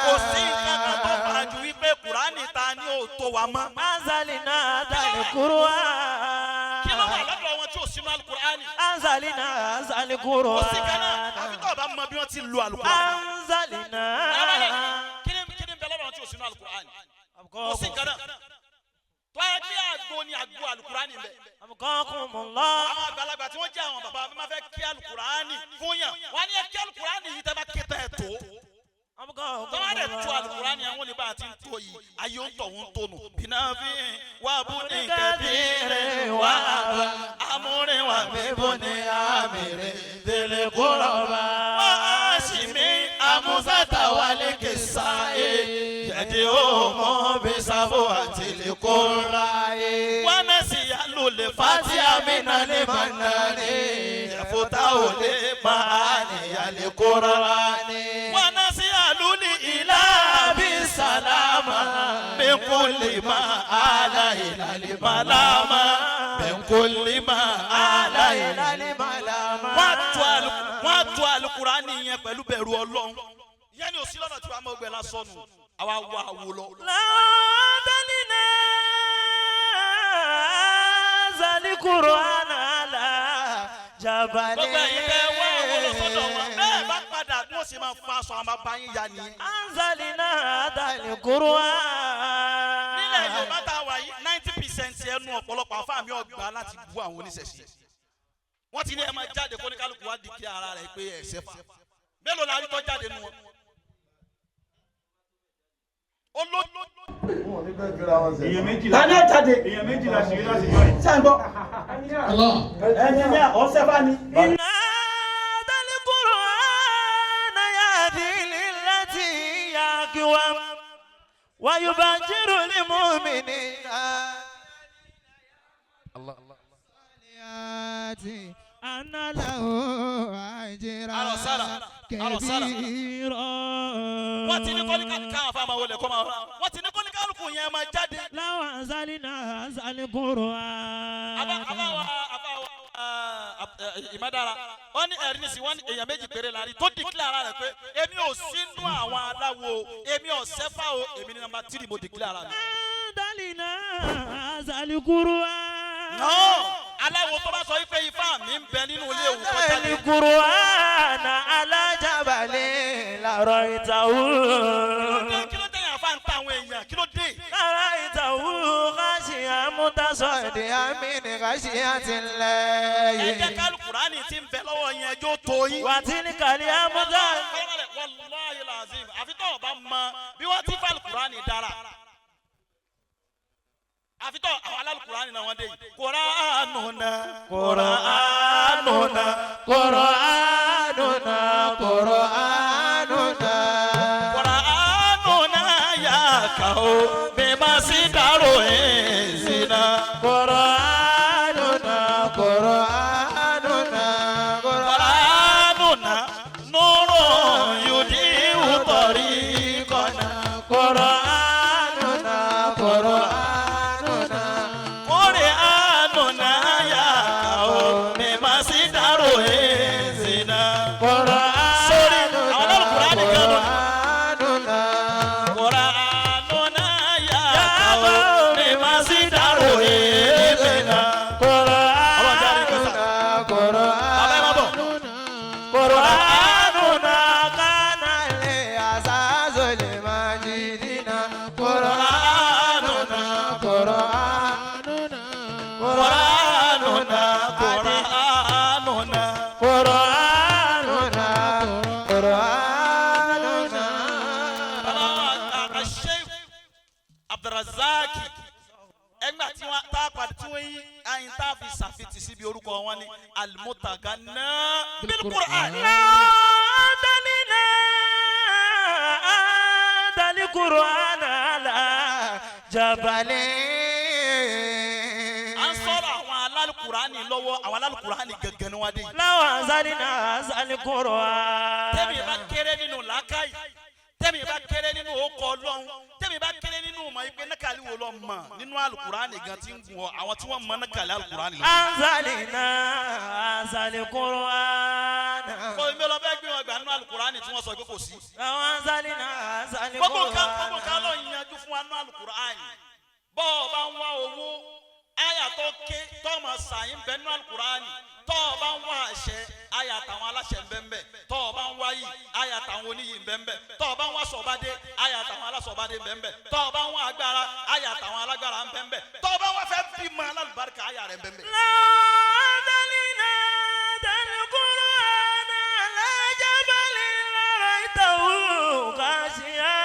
Speaker 1: Kò sí nǹkan kan tó fà ju wípé Kùránì ta ni ò tó wa mọ́.
Speaker 3: أنزلنا هذا القرآن
Speaker 1: Kí ló wà lọ́dọ̀ wọn tí ò sínú Alukur'ani?
Speaker 3: أنزلنا هذا
Speaker 1: Kò sí kan náà, àfi
Speaker 3: القرآن
Speaker 1: tó o bá mọ bí wọ́n ti lu Alukur'ani.
Speaker 3: أنزلنا
Speaker 1: Kí ni bẹ lọ́dọ̀ wọn tí ò sínú Alukur'ani? Kò sí nǹkan náà. Tó ẹ bí àgbo ni àgbo Alukur'ani bẹ.
Speaker 3: أبقاكم الله.
Speaker 1: Àwọn àgbàlagbà tí wọ́n jẹ́ àwọn bàbá mi máa fẹ́ kí Alukur'ani fún yàn. Wọ́n á ní ẹ kí Alukur'ani yìí, tẹ́ bá ké tẹ́ ẹ tó.
Speaker 3: أبقاكم
Speaker 1: Tọ́wọ́ dẹ̀ tó
Speaker 3: الله.
Speaker 1: Alukur'ani, àwọn oníbà àti ń tó yìí, ayé ń tọ̀ ń tónu. Bìnàfin wà bú ní kẹ́bíire wà bá amúrin wà bíbú ní àmìrè délé kúrọ̀bà. Wà á sì mí amúsàtà wálé kìsà ẹ̀ jẹ̀dí ó mọ̀ bí sábò àti lè kóra ẹ̀. Wọ́n náà sì yá ló lè fati àmìnà lè má nàní. Ẹ̀fọ́tà ò lè máa nìyà lè kóra. Wọ́n náà sì yá ló lè ilá bí sàlámà. Min kulli ma ala ila li malama. Min kulli ma ala ila li
Speaker 5: malama.
Speaker 1: Wọ́n á tu Alukurani yẹn pẹ̀lú bẹ̀rù Ọlọ́run. Ìyẹn ni òsì lọ́nà tí wàá mọ̀ gbẹ lásán nù. Àwa wà wò lọ.
Speaker 3: لو أنزلنا هذا القرآن على جبل
Speaker 1: Gbogbo ẹ̀yin tẹ́ wá àwọn lọ sọ́dọ̀ wọn. Bẹ́ẹ̀ bá padà bí wọ́n sì máa fa aṣọ àwọn bàbá yín ya nìyẹn.
Speaker 3: أنزلنا هذا القرآن
Speaker 1: Nílẹ̀ Yorùbá tá a wà yìí, 90% ẹnu ọ̀pọ̀lọpọ̀ àfáà mi ọgbà láti bú àwọn oníṣẹ̀ṣe. Wọ́n ti ní ẹ máa jáde kó ní kálukú wá di kí ara rẹ̀ pé ẹ̀ṣẹ̀ fà. Mélòó la rí tọ́ jáde nu wọn? Olóòtú.
Speaker 6: Èèyàn méjìlá.
Speaker 7: Tani ẹ jáde?
Speaker 6: Èèyàn méjìlá ṣe é láti yọ ẹ.
Speaker 7: Ṣé ń gbọ́?
Speaker 4: Allah.
Speaker 7: Ẹnjìníà ọ̀sẹ̀fà ni.
Speaker 3: إن هذا القرآن أقوم ويبشر المؤمنين
Speaker 4: الله أن له أجرا
Speaker 1: Alọ sára, alọ sára.
Speaker 3: كبيرا
Speaker 1: Wọ́n ti ní kọ́líkà káwọn afá máa wọlé kọ́ máa wọ́n ti ní kọ́líkàlùkù yẹn máa jáde.
Speaker 3: لو أنزلنا هذا القرآن
Speaker 1: Àbáwa àbáwa ìmọ̀dára wọ́n ní ẹ̀rí nísìnyí, wọ́n ní èèyàn méjì péré la rí tó dìklẹ̀ ara rẹ̀ pé èmi ò sínú àwọn aláwo, èmi ò sẹ́fà o, èmi ní number 3 mo dìklẹ̀ ara mi.
Speaker 3: أنزلنا هذا القرآن
Speaker 1: No, aláwo tó bá sọ wípé ifá mi ń bẹ nínú ilé òun kọjá lé.
Speaker 3: القرآن على جبل لرأيته
Speaker 1: Kí ló dé yàn fà ń ta àwọn èèyàn, kí ló dé?
Speaker 3: لرأيته خاشعا متصدعا
Speaker 5: من خشية الله.
Speaker 1: Ẹ jẹ́ kálukùránì tí ń bẹ lọ́wọ́ yẹn ẹjọ́ tó yín.
Speaker 3: وتلك الأمثال
Speaker 1: Wàláhi làzim, àfi tó o bá mọ bí wọ́n ti fa alukurani dára. Àfi tó àwọn alálùkùránì náà wọ́n dé yìí. Kùránù náà.
Speaker 3: قرآننا
Speaker 5: قرآننا قرآننا
Speaker 1: Kùránù náà yà kà ó bí má sí dàrú ẹ̀ zina.
Speaker 5: قرآننا قرآننا
Speaker 1: Kùránù náà nùrù yòdì wùtọ̀rí kọ̀nà.
Speaker 5: قرآننا قرآننا
Speaker 1: Kùránù náà yà kà ó bí má sí dàrú ẹ̀ zina. Sórí àwọn alálùkùránì kan ló.
Speaker 5: قرآننا
Speaker 1: Kùránù náà yà kà ó bí má sí dàrú ẹ̀ zina. Ọlọ́run jáde kẹta. Bàbá ẹ má bọ̀.
Speaker 3: قرآننا كان
Speaker 5: أساس لمجدنا قرآننا قرآننا
Speaker 1: Kùránù náà, Kùránù náà.
Speaker 3: قرآننا
Speaker 5: قرآننا
Speaker 1: Bàbá wa Sheikh Abdulrazak ẹgbà tí wọ́n tá a padà tí wọ́n yí ayin tá a fi ṣàfitì síbi orúkọ wọn ni Al-Mutaganna bil-Qur'an.
Speaker 3: أنزلنا هذا القرآن على جبل
Speaker 1: À ń sọ̀rọ̀ àwọn alálùkùránì lọ́wọ́, àwọn alálùkùránì gẹ́gẹ́ ni wọ́n dé yìí.
Speaker 3: لو أنزلنا هذا القرآن
Speaker 1: Tẹ́mi bá kéré nínú làákàyè, tẹ́mi bá kéré nínú okọ̀ ọlọ́run, tẹ́mi bá kéré nínú ìmọ̀ ìpè nákàlí wo lọ mọ̀ nínú alùkùránì gan ti ń gùn ọ, àwọn tí wọ́n mọ nákàlí alùkùránì lọ.
Speaker 3: أنزلنا هذا القرآن
Speaker 1: Kò ní lọ fẹ́ gbé wọn gbà nínú alùkùránì tí wọ́n sọ pé kò sí.
Speaker 3: لو أنزلنا هذا
Speaker 1: Gbogbo nǹkan gbogbo
Speaker 3: القرآن
Speaker 1: nǹkan lọ yanjú fún wa nínú alùkùránì. Bọ́ ọ bá ń wá owó, àyà tó ké tọ́mọ sàyìn bẹ nínú alùkùránì. Tọ́ ọ bá ń wá àṣẹ, àyà tàwọn aláṣẹ ń bẹ ń bẹ. Tọ́ ọ bá ń wá yìí, àyà tàwọn oníyì ń bẹ ń bẹ. Tọ́ ọ bá ń wá sọ̀bádé, àyà tàwọn alásọ̀bádé ń bẹ ń bẹ. Tọ́ ọ bá ń wá agbára, àyà tàwọn alágbára ń bẹ ń bẹ. Tọ́ ọ bá ń wá fẹ́ bímọ alálùbáríkà, àyà rẹ̀ ń bẹ ń bẹ.
Speaker 3: لو أنزلنا هذا القرآن على جبل لرأيته خاشعا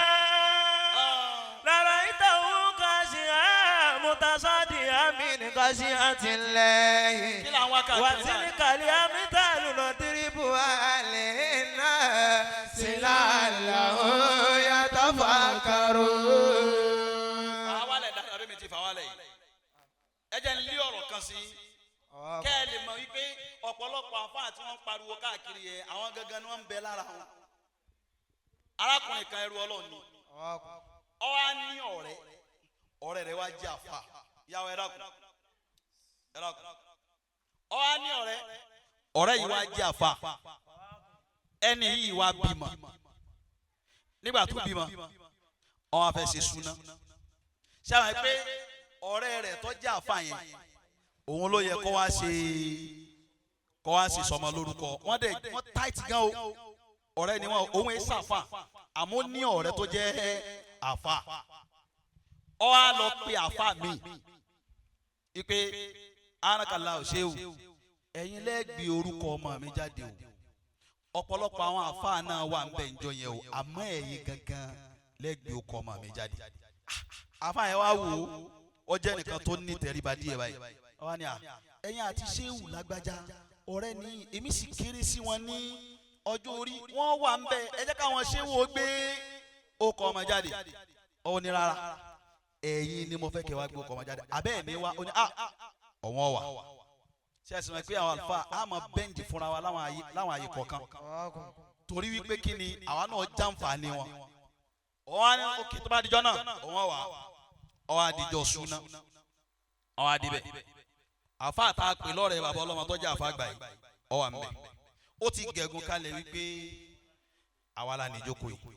Speaker 3: لرأيته خاشعا متصدعا من خشية الله
Speaker 1: Kí làwọn wákàtí náà?
Speaker 3: وتلك الأمثال
Speaker 5: نضربها للناس لعلهم يتفكرون.
Speaker 1: Fàwálẹ̀ dáadáa bí mi ti fàwálẹ̀ yìí. Ẹ jẹ́ n lé ọ̀rọ̀ kan sí i. Kẹ́ ẹ lè mọ̀ wípé ọ̀pọ̀lọpọ̀ àfáà tí wọ́n ń pariwo káàkiri yẹn, àwọn gangan ni wọ́n ń bẹ lára wọn. Arákùnrin kan ẹrú Ọlọ́run ni. Ó wá ní ọ̀rẹ́. Ọ̀rẹ́ rẹ̀ wá jẹ́ àfáà. Ìyàwó ẹ dákun. Ẹ dákun. Ó wá ní ọ̀rẹ́. Ọ̀rẹ́ yìí wá jẹ́ àfáà. Ẹni yìí wá bímọ. Nígbà tó bímọ, ó wá fẹ́ ṣe súná. Ṣé àwọn pé ọ̀rẹ́ rẹ̀ tó jẹ́ àfáà yẹn, òun ló yẹ kó wá ṣe sọmọ lórúkọ. Wọ́n dẹ̀ wọ́n tight gan o. Ọ̀rẹ́ ni wọ́n, òun ẹ̀ ṣàfà, àmọ́ ó ní ọ̀rẹ́ tó jẹ́ àfà. Ó wá lọ pe àfà mi ipe arákàlà ò ṣe o, ẹ̀yin lẹ́gbẹ̀ẹ́ orúkọ ọmọ mi jáde o. Ọ̀pọ̀lọpọ̀ àwọn àfà náà wà ń bẹ̀ ń jọ yẹn o, àmọ́ ẹ̀yin gangan lẹ́gbẹ̀ẹ́ orúkọ ọmọ mi jáde. Àfà yẹn wá wò ó, ó jẹ́ nìkan tó ní tẹríba díẹ̀ báyìí. Wọ́n ní à, ẹ̀yin àti Ṣéwù lágbájá ọ̀rẹ́ ni, èmi sì kéré sí wọn ní ọjọ́ orí, wọ́n wà ń bẹ̀, ẹ jẹ́ káwọn Ṣéwù ó gbé ó kọ ọmọ jáde. Ó ní rárá, ẹ̀yin ni mo fẹ́ kẹ́ wá gbé ọkọ ọmọ jáde. Abẹ́ ẹ̀ ní wá. Ó ní ah, ọ̀wọ́n wà. Ṣé ẹ sì mọ̀ pé àwọn àlùfáà á máa bẹ́ǹdì fúnra wa láwọn àyè kọ̀ọ̀kan, torí wípé kí ni àwa náà jàǹfààní wọn. Òun á ní òkè, tó bá dijọ́ náà òun wà. Ọwọ́ adijọ́ súná, ọwọ́ adibẹ̀ àfa àtà pè lọ́rẹ̀ bàbá ọlọ́mọ tó jẹ́ àfa àgbà yìí, ọwọ́ àmbẹ̀ ó ti gẹ̀gùn kalẹ̀ wípé àwa la níjókòó yìí,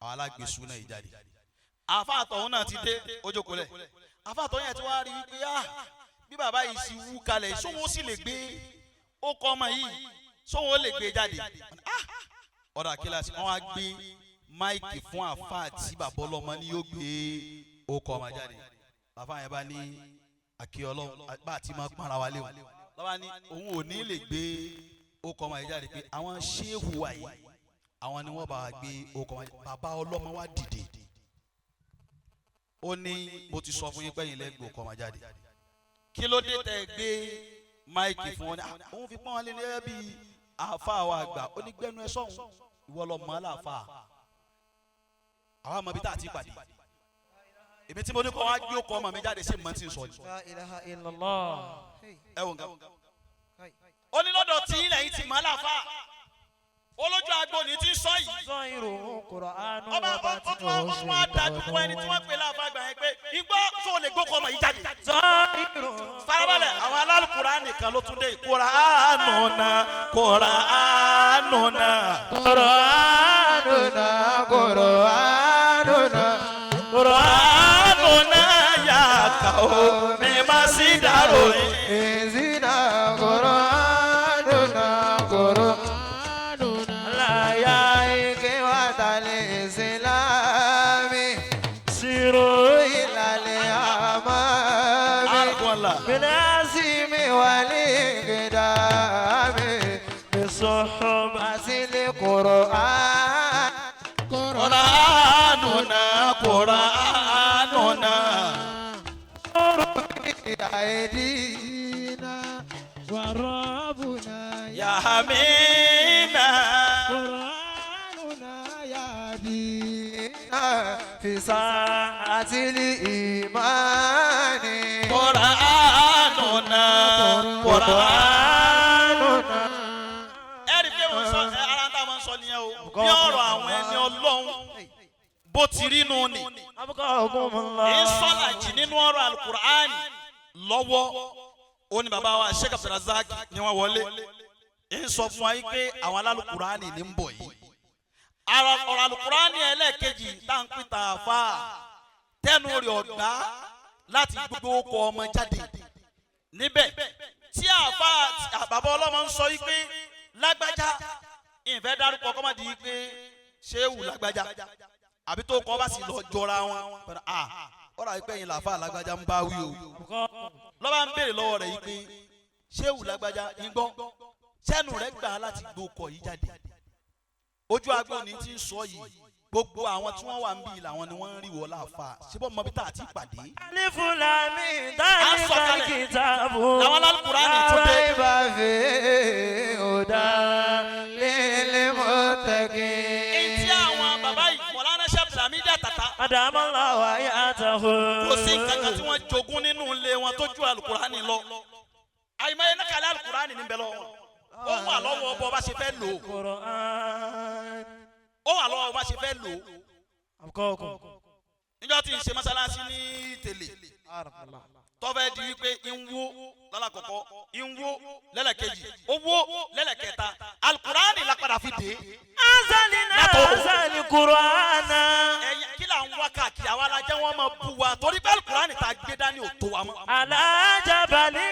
Speaker 1: àwa la gbé súná yìí jáde. Àfa àtọ̀hún náà ti dé, ó jókòó lẹ̀. Àfa àtọ̀hún yẹn ti wá rí wípé ah, bí bàbá yìí sì wú kalẹ̀, sóhun ó sì lè gbé ó kọ́ ọmọ yìí, sóhun ó lè gbé jáde? Ah, ọ̀dà kíláàsì wọn á gbé máìkì fún àfa àti bàbá ọlọ́mọ ni yóò gbé ó kọ́ ọmọ jáde. Bàbá yẹn bá ní àkí Ọlọ́run bá àti máa pààrà wa léwu lọ́ba ní òun ò ní lè gbé ó kọ́ ọmọ yìí jáde, pé àwọn ṣéèwù wa yìí, àwọn ni wọ́n bá wa gbé ó kọ́ ọmọ jáde. Bàbá ọlọ́mọ wa dìde, ó ní mo ti sọ fún yín pẹ́yìn lẹ́gbẹ̀ẹ́ ó kọ́ ọmọ jáde, kí ló dé tẹ́ ẹ gbé máìkì fún wọn? Ní òun fi pọ́n wọn lé ní ẹ bí àáfàá wa àgbà. Ó ní gbẹ́nu ẹ sọ̀hún, ìwọ lọ mọ́ àlàáfàá àwa mọ̀ bí tá a ti pàdé. Èmi tí mo ní kọ́ wá gbé ọkọ ọmọ mi jáde, sí mọ́ tí ń sọ ni.
Speaker 2: La ilaha illallah.
Speaker 1: Ẹ wò nǹkan. Ó ní lọ́dọ̀ tí ilẹ̀ yìí ti mọ́ àlàáfàá, olójú agbo ni ti ń sọ yìí.
Speaker 2: Zahiruhu Qur'anu
Speaker 1: Ọba
Speaker 2: wa
Speaker 1: ó tún wá ó tún wá dájú fún ẹni tí wọ́n pè láàfáà gbà yẹn pé igbó tó lè gbókọ̀ ọmọ yìí jáde.
Speaker 2: Zahiruhu.
Speaker 1: Farabalẹ̀, àwọn alálùkùrá nìkan ló tún dé Kùránù náà, Kùránù náà.
Speaker 5: Qur'anuna, Qur'anuna.
Speaker 1: Kùránù náà yà kà ó mi má sí dàrú yìí.
Speaker 5: Izina Qur'anuna, Qur'anuna.
Speaker 2: La ya
Speaker 5: Ikhwatal Islami,
Speaker 2: siru
Speaker 5: ila al-amami.
Speaker 1: Alukọ́lá.
Speaker 2: min
Speaker 5: Azimi wal iqdami.
Speaker 2: bisuhub
Speaker 5: Asil Qur'an.
Speaker 1: Kùránù náà, Kùránù náà.
Speaker 5: Aidina.
Speaker 4: وربنا
Speaker 1: Yàmínà.
Speaker 4: قرآننا يهدينا
Speaker 5: في ساعة الإيمان.
Speaker 1: Kùránù náà, Kùránù náà. Ẹ rí i pé wọ́n sọ ẹ, ara ń tá a máa ń sọ nìyẹn o. Bí ọ̀rọ̀ àwọn ẹni Ọlọ́run bó ti rí nù ni.
Speaker 2: abqakumullah.
Speaker 1: Ìsọ̀làjì nínú ọ̀rọ̀ alukur'an lọ́wọ́ ó ní bàbá wa Sheikh Abdulrazak ni wọ́n wọlé ń sọ fún wa yìí pé àwọn alálùkùránì ní ń bọ̀ yìí. Ara ọ̀rọ̀ alukur'an ẹlẹ́ẹ̀kejì tá à ń pín tààfà tẹnu rẹ̀ ọ̀gbá láti gbogbo ọkọ̀ ọmọ jáde níbẹ̀ tí àfa bàbá ọlọ́mọ ń sọ yìí pé lágbájá, ìfẹ́ dárúkọ kọ́mọ̀dé yìí pé ṣéwù lágbájá àbí tó kọ́ bá sì lọ jọra wọn pẹ̀lú à ọ̀rọ̀ àyípẹ́ yìí làáfà lágbájá ń bá wí o. Lọ́ba ń béèrè lọ́wọ́ rẹ̀ yìí pé ṣéwù lágbájá ń gbọ́ sẹ́nu rẹ̀ gbà á láti gbó ọkọ̀ yìí jáde. Ojú agbo ni ti ń sọ yìí, gbogbo àwọn tí wọ́n wà ń bí làwọn ni wọ́n ń rí wọ́ láàfà síbọ̀ mọ́bí tá a ti pàdé.
Speaker 2: Alifu lam mim
Speaker 1: À ń
Speaker 2: dhalika
Speaker 1: sọ̀kalẹ̀.
Speaker 2: alkitabu.
Speaker 1: Làwọn alálùkùránì tún dé.
Speaker 5: Raiba fi hudan lil muttaqin.
Speaker 1: Etí àwọn bàbá yìí Mọ̀lánà Sàmídà Tàtà,
Speaker 2: Adamallahu ayatahu.
Speaker 1: kò sí nǹkan kan tí wọ́n jogún nínú ilé wọn tó ju alukurani lọ. Àyìnbáyé náà kàlẹ́ alukurani níbẹ̀ lọ́wọ́, ó wà lọ́wọ́ ọba ọba ṣe fẹ́ lò ó.
Speaker 2: Qur'an.
Speaker 1: Ó wà lọ́wọ́ ọba ṣe fẹ́ lò ó.
Speaker 2: Abqakum.
Speaker 1: Níjọ́ tí ń ṣe mọ́sálásí ní tèlè tọ́fẹ́ di wípé ń wó lálàkọ́kọ́, ń wó lẹ́lẹ̀kejì, ó wó lẹ́lẹ̀kẹta, alukurani la padà fi dé.
Speaker 2: Azalina azali Qur'ana.
Speaker 1: Ẹ̀yìn kí là ń wá káàkiri, àwa la jẹ́ wọ́n máa bú wa torí pé alukurani ta gbé dání ò tó wa mọ́.
Speaker 2: Ala jabali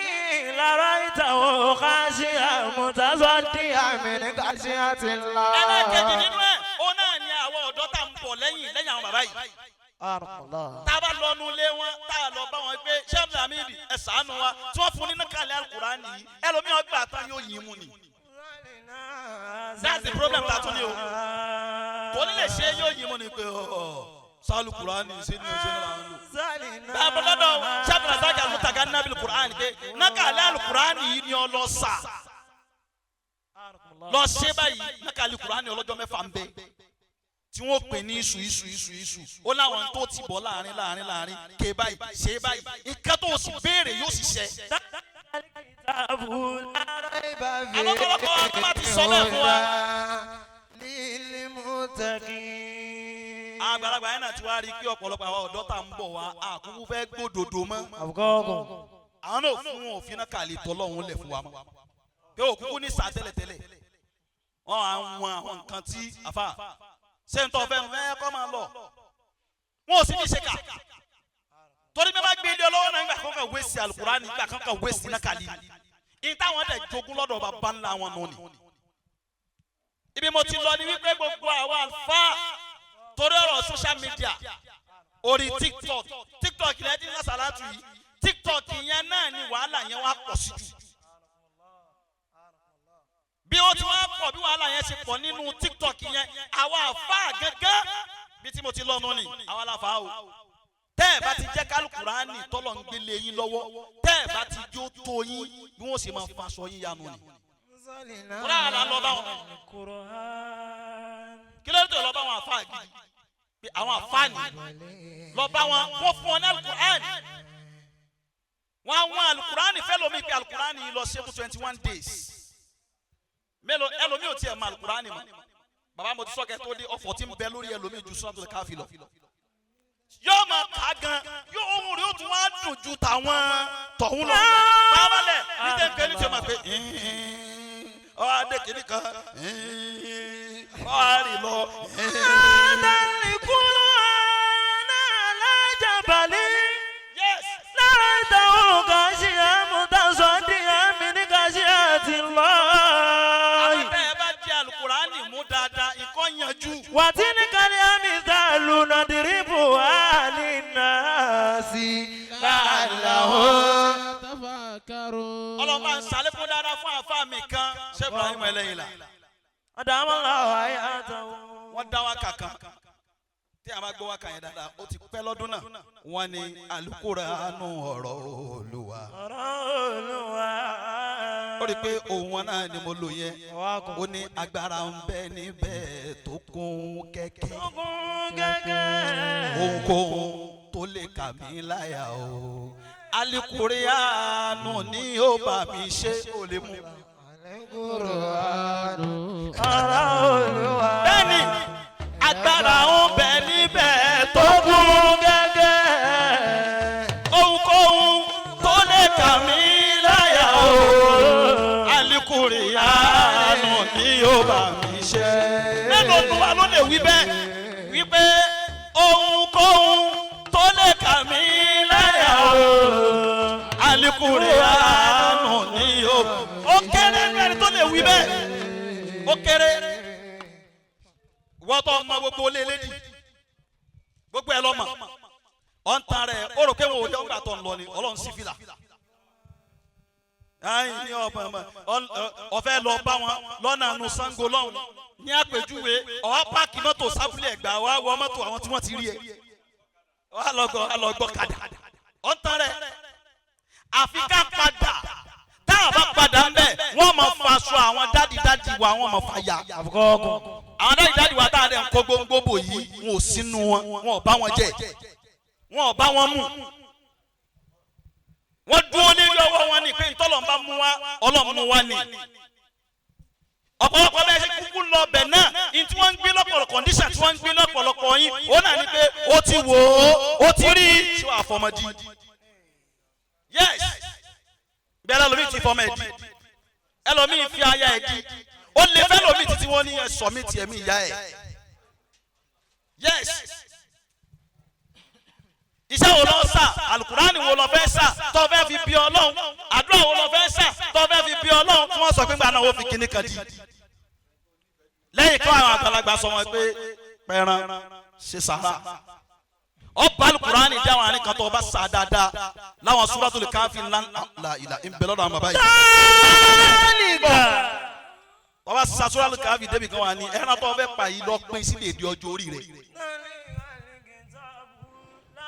Speaker 2: laraitahu khashi'an mutasaddian.
Speaker 5: Min khashyatillah.
Speaker 1: Ẹlẹ́kejì nínú ẹ̀, ó náà ní àwọn ọ̀dọ́ tá ń bọ̀ lẹ́yìn lẹ́yìn àwọn bàbá yìí. Tá a bá lọ nu ilé wọn, tá a lọ bá wọn pé Sheikh Hamid, ẹ ṣàánú wa, tí wọ́n fún nínú kàlẹ́ alukurani yìí, ẹlòmíràn gbà tán yóò yín mu ni. That's the problem tá a tún ní o. Kò ní lè ṣe yóò yín mu ni pé ọ sálù kurani ṣe ni o ṣe ni làwọn lò. Bàbá lọ́dọ̀ Sheikh Razak Almutaga nabil kurani pé nákàlẹ́ alukurani yìí ni ọ lọ sà lọ ṣe báyìí, nákàlẹ́ kurani ọlọ́jọ́ 6 ń bẹ. Tí wọ́n pè ní iṣu iṣu iṣu iṣu, ó láwọn tó ti bọ̀ láàrin láàrin láàrin, ké báyìí, ṣe báyìí, nǹkan tó o sì béèrè yóò sì ṣẹ.
Speaker 5: Àwọn
Speaker 1: ọ̀pọ̀lọpọ̀ wa tó bá ti sọ bẹ́ẹ̀ fún wa.
Speaker 5: للمتقين
Speaker 1: Àgbàlagbà yẹn náà ti wá rí i pé ọ̀pọ̀lọpọ̀ àwọn ọ̀dọ́ tá à ń bọ̀ wá àkúkú fẹ́ gbódòdó mọ́. Àwọn náà fún òfin náà kàlẹ́ tọ́lọ́hún lẹ̀ fún wa mọ́ pé òkúkú ní sá tẹ́lẹ̀tẹ́lẹ̀. Wọ́n á wọn àwọn nǹkan tí àfa ṣé ń tọ́ fẹ́ fẹ́ kọ́ máa lọ, wọn ò sì ní ṣe kà torí bí wọ́n bá gbé ilé ọlọ́wọ́ náà nígbà kan kan wé sí Alukurani, nígbà kan kan wé sí nákàlí ní táwọn dẹ̀ jogún lọ́dọ̀ bàbá ńlá wọn nù ni. Ibi mo ti lọ ni wípé gbogbo àwọn àlùfáà, torí ọ̀rọ̀ social media orí TikTok, TikTok ilẹ̀ dín lásàlátù yìí, TikTok yẹn náà ni wàhálà yẹn wá pọ̀ sí jù. Bí ó ti wá pọ̀, bí wàhálà yẹn ṣe pọ̀ nínú TikTok yẹn, àwa àfáà gángan bí tí mo ti lọ́nu ni àwa la fà á o. Tẹ́ ẹ̀ bá ti jẹ́ kálukùránì tọ́lọ̀ ń gbélé yín lọ́wọ́, tẹ́ ẹ̀ bá ti jó tó yín, bí wọ́n ṣe máa faṣọ yín yanu ni. Kúrò àlà lọ bá wọn. Kí ló dé tó lọ bá wọn àfáà gidi? Pé àwọn àfáà ni lọ bá wọn, wọ́n fún ọ ní alukur'an, wọ́n àwọn alukur'an fẹ́ lomi pé alukur'an yìí lọ ṣe fún 21 days. Mélòó ẹlòmíì ò tiẹ̀ mọ alukur'an mọ́. Bàbá, mo ti sọ kẹ́ tó dé, ọ̀fọ̀ tí ń bẹ lórí ẹlòmíì ju Suratul Kahfi lọ. Yóò máa kà á gan, yóò ohun rẹ̀ yóò tún wá dùn ju tàwọn tọ̀hún lọ. Bàbá lẹ̀ ní tẹ̀ ń pẹ́ ní tí o máa pé ọ̀ adé kìíní kan ọ̀ àrì lọ.
Speaker 3: القرآن على جبل
Speaker 1: Yes.
Speaker 3: لرأيته خاشعا متصدعا من خشية الله.
Speaker 1: Àwọn tẹ́ ẹ bá jẹ́ alukurani mú dáadáa, ikọ́ yanjú.
Speaker 3: وتلك الأمثال نضربها للناس لعلهم
Speaker 4: يتفكرون.
Speaker 1: Ọlọ́mọ ń sàlékún dáadáa fún àfa mi kan, ṣé Ibrahim ẹlẹ́yìn la.
Speaker 3: أدام الله حياته.
Speaker 1: Wọ́n dá wákà kan tí a bá gbọ́ wákà yẹn dáadáa, ó ti pẹ́ lọ́dún náà. Wọ́n ní alukuranu ọ̀rọ̀ Olúwa.
Speaker 3: Ọ̀rọ̀ Olúwa.
Speaker 1: Ó rí i pé òun wọn náà ni mo lò yẹn. Ó ní agbára ń bẹ níbẹ̀ tó kún kẹ́kẹ́.
Speaker 3: Ogun gẹ́gẹ́.
Speaker 1: Ohunkóhun tó lè kà mí láyà o, alukuranu ni ó bá mi ṣe, ó lè mú.
Speaker 3: Ọ̀rọ̀ Olúwa.
Speaker 1: Bẹ́ẹ̀ni, agbára ń bẹ níbẹ̀ tó
Speaker 3: Ogun gẹ́gẹ́.
Speaker 1: Ohunkóhun tó lè kà mí láyà o, alukuranu ni ó bá mi ṣe. Mélòó nu wa ló lè wí bẹ́ẹ̀ wípé ohunkóhun tó lè kà mí láyà o, alukuranu ni ó? Ó kéré nínú ẹni tó lè wí bẹ́ẹ̀, ó kéré. Wọ́n tó ọmọ gbogbo olé lédi gbogbo ẹ lọ́mọ ọ̀ ń tan rẹ̀, ó rò pé wọn ò yọ ọ́ngbà tó ń lọ ni. Ọlọ́run sí fìlà ayi ní ọmọ ọfẹ lọ bá wọn lọ́nà àánú Ṣàngó lọ́hùn ní àpèjúwe, ọ̀wá páàkì mọ́tò sábúlẹ̀ ẹ̀gbà wá wọ mọ́tò àwọn tí wọ́n ti rí ẹ, wá lọ gbọ́ kadà. Ọ̀ ń tan rẹ̀. Àfi ká padà. Tá a bá padà ń bẹ̀, wọ́n máa faṣọ àwọn daddy daddy wa, wọ́n máa fa ya. Àwọn daddy daddy wa tá a dẹ̀ ń kó gbóngbó bò yìí, wọn ò sínú wọn, wọn ò bá wọn jẹ, wọn ò bá wọn mú. Wọ́n dúró lérí ọwọ́ wọn ni pé ntọ́lọ̀ ń bá mú wa, Ọlọ́run mú wa ni. Ọ̀pọ̀lọpọ̀ bẹ́ẹ̀ ṣe kúkú lọ bẹ̀ náà ní tí wọ́n ń gbé lọ́pọ̀lọpọ̀, condition tí wọ́n ń gbé lọ́pọ̀lọpọ̀ yín, ó náà ní pé ó ti wò ó, ó ti rí i, ṣé wàá fọmọdí? Yes, bẹ́ẹ̀ lọ́lọ́mí ti fọmọ ẹ̀ di, ẹlòmíì fi aya ẹ̀ di, ó lè fẹ́ lòmíì títí wọ́n ní ẹ sọ mí tiẹ̀ mí ìyá ẹ̀. Yes, iṣẹ́ wo lọ sà? Alukurani wo lọ fẹ́ sà tó fẹ́ fi bí Ọlọ́run? Àdúrà wo lọ fẹ́ sà tó fẹ́ fi bí Ọlọ́run? Tí wọ́n sọ pé gbà náà wọ́n fi kíní kan di lẹ́yìn kí àwọn àgbàlagbà sọ wọn pé pẹ̀ràn ṣe sàrà, ọba alukurani dí àwọn àárín kan tó ọba sà dáadáa láwọn Suratul Kahfi ńlá ńlá ìlà ń bẹ lọ́dọ̀ àwọn bàbá yìí. Ọba sà Suratul Kahfi débi kan wà ní ẹran tó fẹ́ pa yìí, lọ pín sí lè di ọjọ́ orí rẹ̀,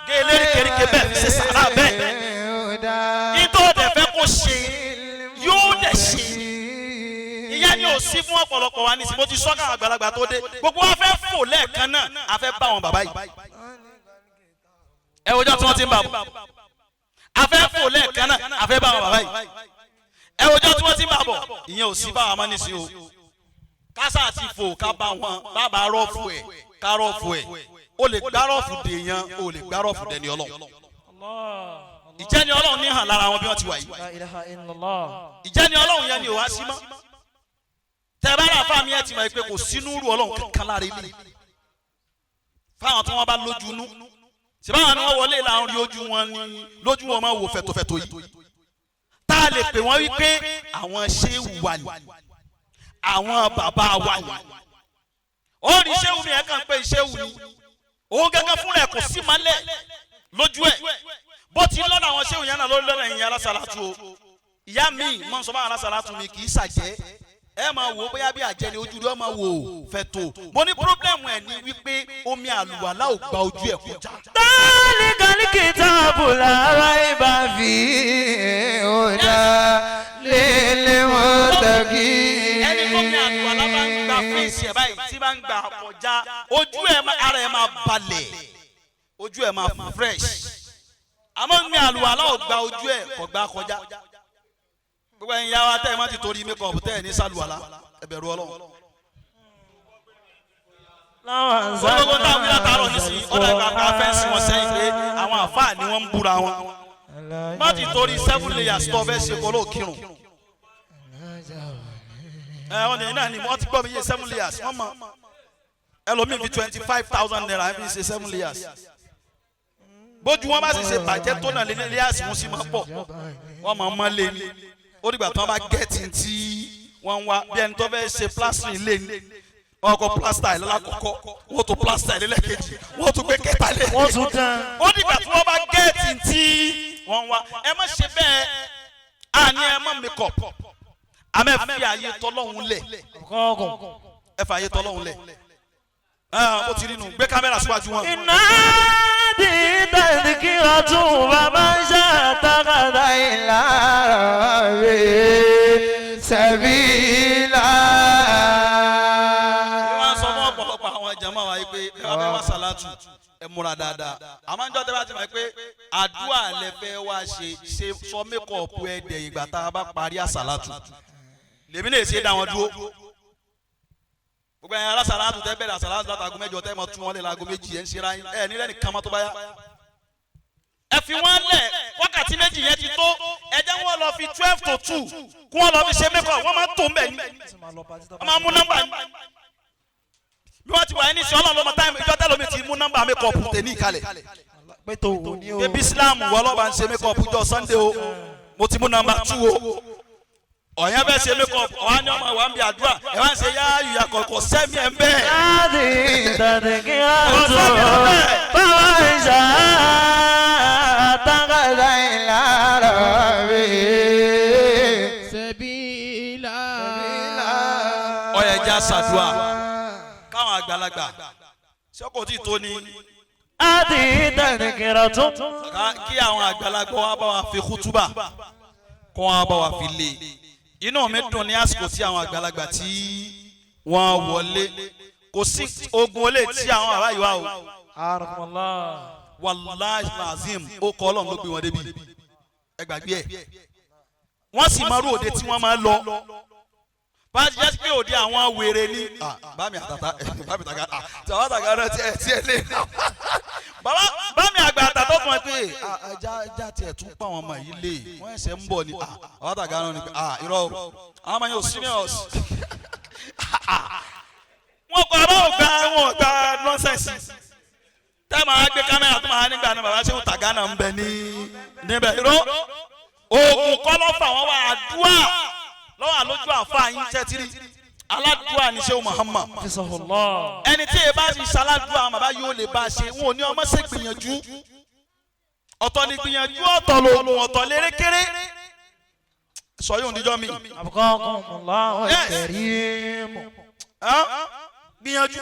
Speaker 1: gé eléríkèríkè bẹ́ẹ̀, fi ṣe sàrà bẹ́ẹ̀. Nítorí ọ̀dẹ̀ fẹ́ kó ṣe, yóò dẹ̀ ṣe. Ìyẹn Ìyẹn ni ò sí fún ọ̀pọ̀lọpọ̀ wa nísìnyí. Mo ti sọ káwọn àgbàlagbà tó dé, gbogbo wa fẹ́ fò lẹ́ẹ̀kan náà, a fẹ́ bá wọn bàbá yìí. Ẹ wojọ́ tí wọ́n ti ń bà bọ̀, a fẹ́ fò lẹ́ẹ̀kan náà, a fẹ́ bá wọn bàbá yìí. Ẹ wojọ́ tí wọ́n ti ń bà bọ̀, ìyẹn ò sí báwa mọ́ nísìnyí o. Kásá ti fò ká bá wọn bàbá rọ́ọ̀fù ẹ̀, ká rọ́ọ̀fù ẹ̀. O lè gbá rọ́ọ̀fù dèèyàn, o lè gbá rọ́ọ̀fù dẹni Ọlọ́run. Ìjẹni Ọlọ́run ní hàn lára wọn bí wọ́n ti wà yìí.
Speaker 3: La ilaha illallah.
Speaker 1: Ìjẹni Ọlọ́run yẹn ni ò wá sí mọ́. Tẹ bá rà fáàmì ẹ ti mọ̀ pé kò sínú rú Ọlọ́run kankan lára ilé. Fáwọn tí wọ́n bá lójú nú, ṣèbáwọn ni wọ́n wọlé là ń rí ojú wọn ní lójú wọn máa wò fẹ̀tọ̀fẹ̀tọ̀ yìí. Tá a lè pè wọ́n wípé àwọn ṣéwù wà ní, àwọn bàbá wa ní. Ó rí ṣéwù mi ẹ̀ kàn pé ṣéwù ni. Òun gángan fúnra ẹ̀ kò sí malẹ̀ lójú ẹ̀. Bó ti lọ́nà àwọn ṣéwù yẹn náà lórí lọ́nà ìyẹn alásàlátù o. Ìyá mi mọ̀ sọ fún alásàlátù mi kì í ṣàjẹ́. Ẹ máa wò ó bóyá bí àjẹ́ ni ojú rẹ̀ ó máa wò ó fẹ̀tò. Mo ní pírọ́blẹ̀mù ẹ̀ ní wípé omi àlùwàlá ò gba ojú ẹ̀ kọjá.
Speaker 5: Dhalikal kitabu la raiba fihi hudan lil muttaqin.
Speaker 1: Ẹni tó ní àlùwàlá bá ń gba fèsì ẹ̀ báyìí tí bá ń gba kọjá, ojú ẹ̀ ara ẹ̀ máa balẹ̀, ojú ẹ̀ máa fresh. Àmọ́ ń gbé àlùwàlá ò gba ojú ẹ̀ kò gba kọjá. Gbogbo ẹ̀yin yá wa tẹ́ ẹ má ti torí makeup tẹ́ ẹ ní sàlùwàlá, ẹ bẹ̀rù Ọlọ́run. Ológo táwọn wíwá tààrọ̀ nísìnyí, ọ̀dà ìgbà kan fẹ́ǹsì wọn sẹ́yìn pé àwọn àfáà ni wọ́n ń búra wọn. Má ti torí 7 layers tó fẹ́ ṣe kọ́ ló kírun. Ẹ wọ́n ní náà ni wọ́n ti gbọ́ mi yé 7 layers, wọ́n mọ̀. Ẹlòmíì fi 25,000 naira fi ṣe 7 layers. Bójú wọn bá sì ṣe bàjẹ́ tó náà lé ní layers wọn sì máa pọ̀. Wọ́n máa mọ́ lé ní. Ó dìgbà tí wọ́n bá gẹ̀ẹ́tì tí wọ́n ń wá bí ẹni tó fẹ́ ṣe plastering lé ní. Wọ́n kọ plaster ilé lákọ̀ọ́kọ́, wọ́n tún plaster ilé lẹ́ẹ̀kejì, wọ́n tún gbé kẹta lé.
Speaker 3: Wọ́n tún tán.
Speaker 1: Ó dìgbà tí wọ́n bá gẹ̀ẹ́tì tí wọ́n ń wá. Ẹ má ṣe bẹ́ẹ̀, àní ẹ má make up. Àmọ́ ẹ fi ààyè tọ́lọ́hún lẹ̀.
Speaker 3: Kọ́ọ̀kùn.
Speaker 1: Ẹ fi ààyè tọ́lọ́hún lẹ̀. Bó ti rí nu, gbé kámẹ́rà síwájú wọn.
Speaker 3: Iná di tadhkiratun faman sha'a ittakhadha
Speaker 5: ila rabbi sabila.
Speaker 1: Wọ́n sọ fún ọ̀pọ̀lọpọ̀ àwọn jàmáà wa yìí pé ẹ wá fẹ́ wá sàlátù, ẹ múra dáadáa. Àmọ́ ń jọ́ tẹ́ bá ti mọ̀ pé àdúrà lẹ fẹ́ wá ṣe, ṣe sọ mékọ̀ọ̀pù ẹ dẹ̀ ìgbà tá a bá parí àsàlátù. Lèmi lè ṣe dá wọn dúró. Gbogbo ẹ̀yin alásàlátù tẹ́ bẹ̀rẹ̀ àsàlátù látago 8 tẹ́ mọ tún wọn lé láago 2 ẹ̀ ń ṣe ra yín. Ẹ nílẹ̀ nìkan mọ́ tó bá yá. Ẹ fi wọ́n lẹ̀ wákàtí 2 yẹn ti tó. Ẹ jẹ́ wọ́n lọ fi 12 to 2 kí wọ́n lọ fi ṣe mékọ̀ọ̀. Wọ́n máa ń tó ń bẹ̀ ní. Wọ́n máa mú nọ́mbà ní. Bí wọ́n ti wà ní sọ́lọ́ lọ́mọ táìmù ìjọ tẹ́lómi ti mú nọ́mbà mékọ̀ọ̀pù tẹ̀ ní ìkàlẹ̀.
Speaker 5: Pé tó wò ní o.
Speaker 1: Ebi Islam wọ́n lọ́ba ń ṣe mékọ̀ọ̀pù jọ Sunday o. Mo ti mú nọ́mbà 2 o. Ọ̀yẹ́ fẹ́ ṣe mékọ̀ọ̀pù, ọ̀hán ni ọmọ wa ń bi àdúrà. Ẹ wá ń ṣe yááyù yàkọ̀ kò sẹ́mi ẹ̀ ń bẹ́ẹ̀.
Speaker 3: Láti tadhkiratun faman sha'a ittakhadha
Speaker 5: ila rabbi
Speaker 4: sabila.
Speaker 1: Ọ̀yẹ̀ já ṣàdúrà káwọn àgbàlagbà ṣé kò tí ì tó ni.
Speaker 3: Láti tadhkiratun.
Speaker 1: Kí àwọn àgbàlagbà wa bá wa fi kútúbà kó wọn bá wa fi lé. Inú mi dùn ní àsìkò tí àwọn àgbàlagbà tí wọ́n wọlé. Kò sí ogun olè tí àwọn ará yìí wá o.
Speaker 3: Arakumullah.
Speaker 1: Wàláhì lazim, ó kọ́ Ọlọ́run ló gbé wọn débi. Ẹ gbàgbé ẹ̀. Wọ́n sì máa rú òde tí wọ́n máa lọ. Bá a ti jẹ́ pé òde àwọn wèrè ni. Bámi àtàtà bámi tàgá tàwọn àtàgá náà tiẹ̀ tiẹ̀ lé. Bàbá bámi àgbà àtàtà fún ẹ pé ajá ajá tiẹ̀ tún pa àwọn ọmọ yìí lé. Wọ́n ẹsẹ̀ ń bọ̀ ni. Àwọn àtàgá náà ni pé irọ́ o. Àwọn ọmọ yẹn ò serious. Wọ́n kọ́ abá ò gba wọn ò gba nonsense. Tẹ́ máa gbé kámẹ́rà tó máa nígbà náà bàbá ṣéwù tàgá náà ń bẹ ní níbẹ̀. Irọ́ oògùn kọ́ ló fà wọ́n wá àdúrà lọ́wọ́ àlójú àfa yín tẹ́tìrì aládùúà ní ṣéwù Muhammad.
Speaker 3: Fisahullah.
Speaker 1: Ẹni tí ẹ bá ti ṣaládùúà bàbá yóò lè bá a ṣe, wọn ò ní ọmọ ṣe gbìyànjú. Ọ̀tọ̀ ni gbìyànjú, ọ̀tọ̀ lòògùn, ọ̀tọ̀ lérékéré. Sọ yóò níjọ́ mi.
Speaker 3: Abqakumullahu
Speaker 1: Yes.
Speaker 3: al-karim.
Speaker 1: Gbìyànjú.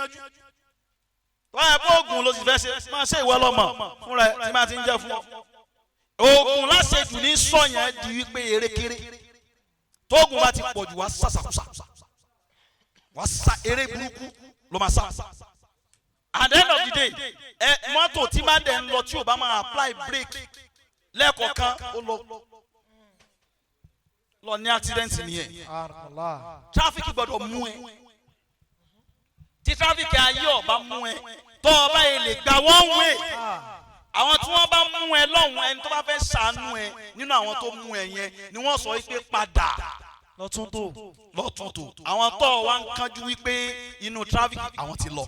Speaker 1: Wọ́n yẹ kó oògùn ló sì fẹ́ ṣe, máa ṣe ìwọ lọ́mọ fúnra ẹ tí máa ti ń jẹ́ fún ọ. Oògùn láṣejù ní sọ yẹn di wípé erékeré. Tóògùn bá ti pọ̀ jù wá sàṣàkúsà. Wàá sa eré burúkú ló máa sá. At the end of the day, ẹ mọ́tò tí máa dẹ̀ ń lọ tí o bá máa apply brake lẹ́ẹ̀kọ̀ọ̀kan, ó lọ ní accident nìyẹn. Traffic gbọ́dọ̀ mú ẹ. Tí traffic ayé ọba mú ẹ, tó o bá yẹ lè gba one way, àwọn tí wọ́n bá mú ẹ lọ́hùn, ẹni tó bá fẹ́ ṣàánú ẹ nínú àwọn tó mú ẹ yẹn ni wọ́n sọ wípé padà
Speaker 3: lọ́tún tó.
Speaker 1: lọ́tún tó. Àwọn tó wá ń kánjú wípé inú traffic àwọn ti lọ.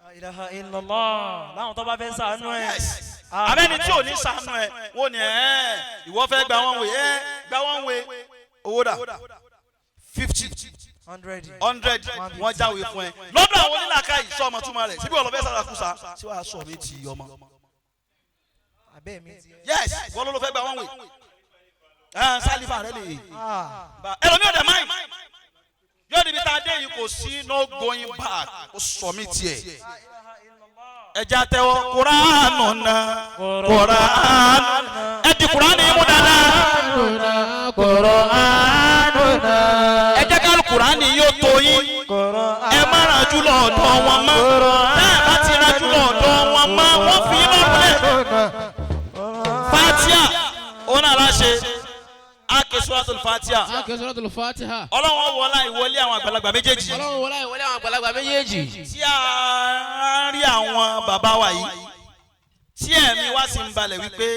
Speaker 3: La ilaha illallah, láwọn tó bá fẹ́ ṣàánú ẹ.
Speaker 1: Yes, abẹ́ni tí ò ní ṣàánú ẹ, wọ́n ní ẹ ìwọ fẹ́ gba one way, ẹ gba one way, owó dà? 50,
Speaker 3: 100.
Speaker 1: 100, wọ́n jáwé fún ẹ lọ́dọ̀ àwọn onílàkà yìí. Sọ ọmọ túmọ̀ rẹ̀ síbi ọlọ́fẹ́ sàràkúsà sí wàá sọ mi ti ọmọ.
Speaker 5: Abẹ́ mi ti.
Speaker 1: Yes, wọ́n ló fẹ́ gba one way, ẹ̀ sálífà rẹ lè ẹlòmíì ọ̀dẹ̀ máì yóò níbi tá a dé yìí, kò sí no going back, ó sọ mí tiẹ̀. Ẹja tẹ́wọ́ kuranu na kuranu, ẹ di kuranu yìí mú dáadáa.
Speaker 5: Qur'anuna.
Speaker 1: Ẹ jẹ́ ká kuranu yóò tó yín. Ẹ má rànjú lọ́dọ̀ wọn mọ́. Tẹ́ ẹ bá ti rànjú lọ́dọ̀ wọn mọ́, wọ́n fi yín lọ́rùn lẹ̀. Fatia òun náà láṣẹ ake suratul fatia.
Speaker 4: Ake suratul Fatiha.
Speaker 1: Ọlọ́wọ́n wọlá ìwọlé àwọn àgbàlagbà méjèèjì
Speaker 4: Ọlọ́run wọlé ìwọlé àwọn àgbàlagbà méjèèjì.
Speaker 1: tí a rí àwọn bàbá wa yìí, tí ẹ̀mí wa sì ń balẹ̀ wípé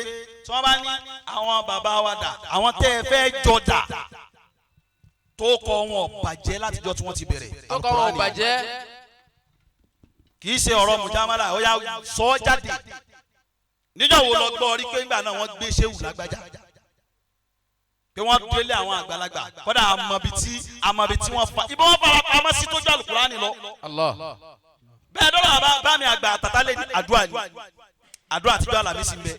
Speaker 1: tí wọ́n bá ní àwọn bàbá wa dà, àwọn tẹ́ ẹ fẹ́ jọ dà, tó kọ wọn ò bàjẹ́ látijọ́ tí wọ́n ti bẹ̀rẹ̀.
Speaker 4: Tó kọ́ wọn ò bàjẹ́.
Speaker 1: Kì í ṣe ọ̀rọ̀ mùjámálà, ó yá sọ ọ́ jáde. Níjọ́ wo lọ gbọ́ rí pé ńgbà náà wọ́n gbé ṣéwù lágbájá, pé wọ́n délé àwọn àgbàlagbà, kódà àmọ̀bi tí wọ́n fa ibà, wọ́n fara pamọ́ sí tójú àlùkùránì lọ.
Speaker 4: Allah.
Speaker 1: Bẹ́ẹ̀ dọ́là bá bá mi àgbà àtàtà lé ní àdúrà ni, àdúrà àtijọ́ àlàmísì ń bẹ,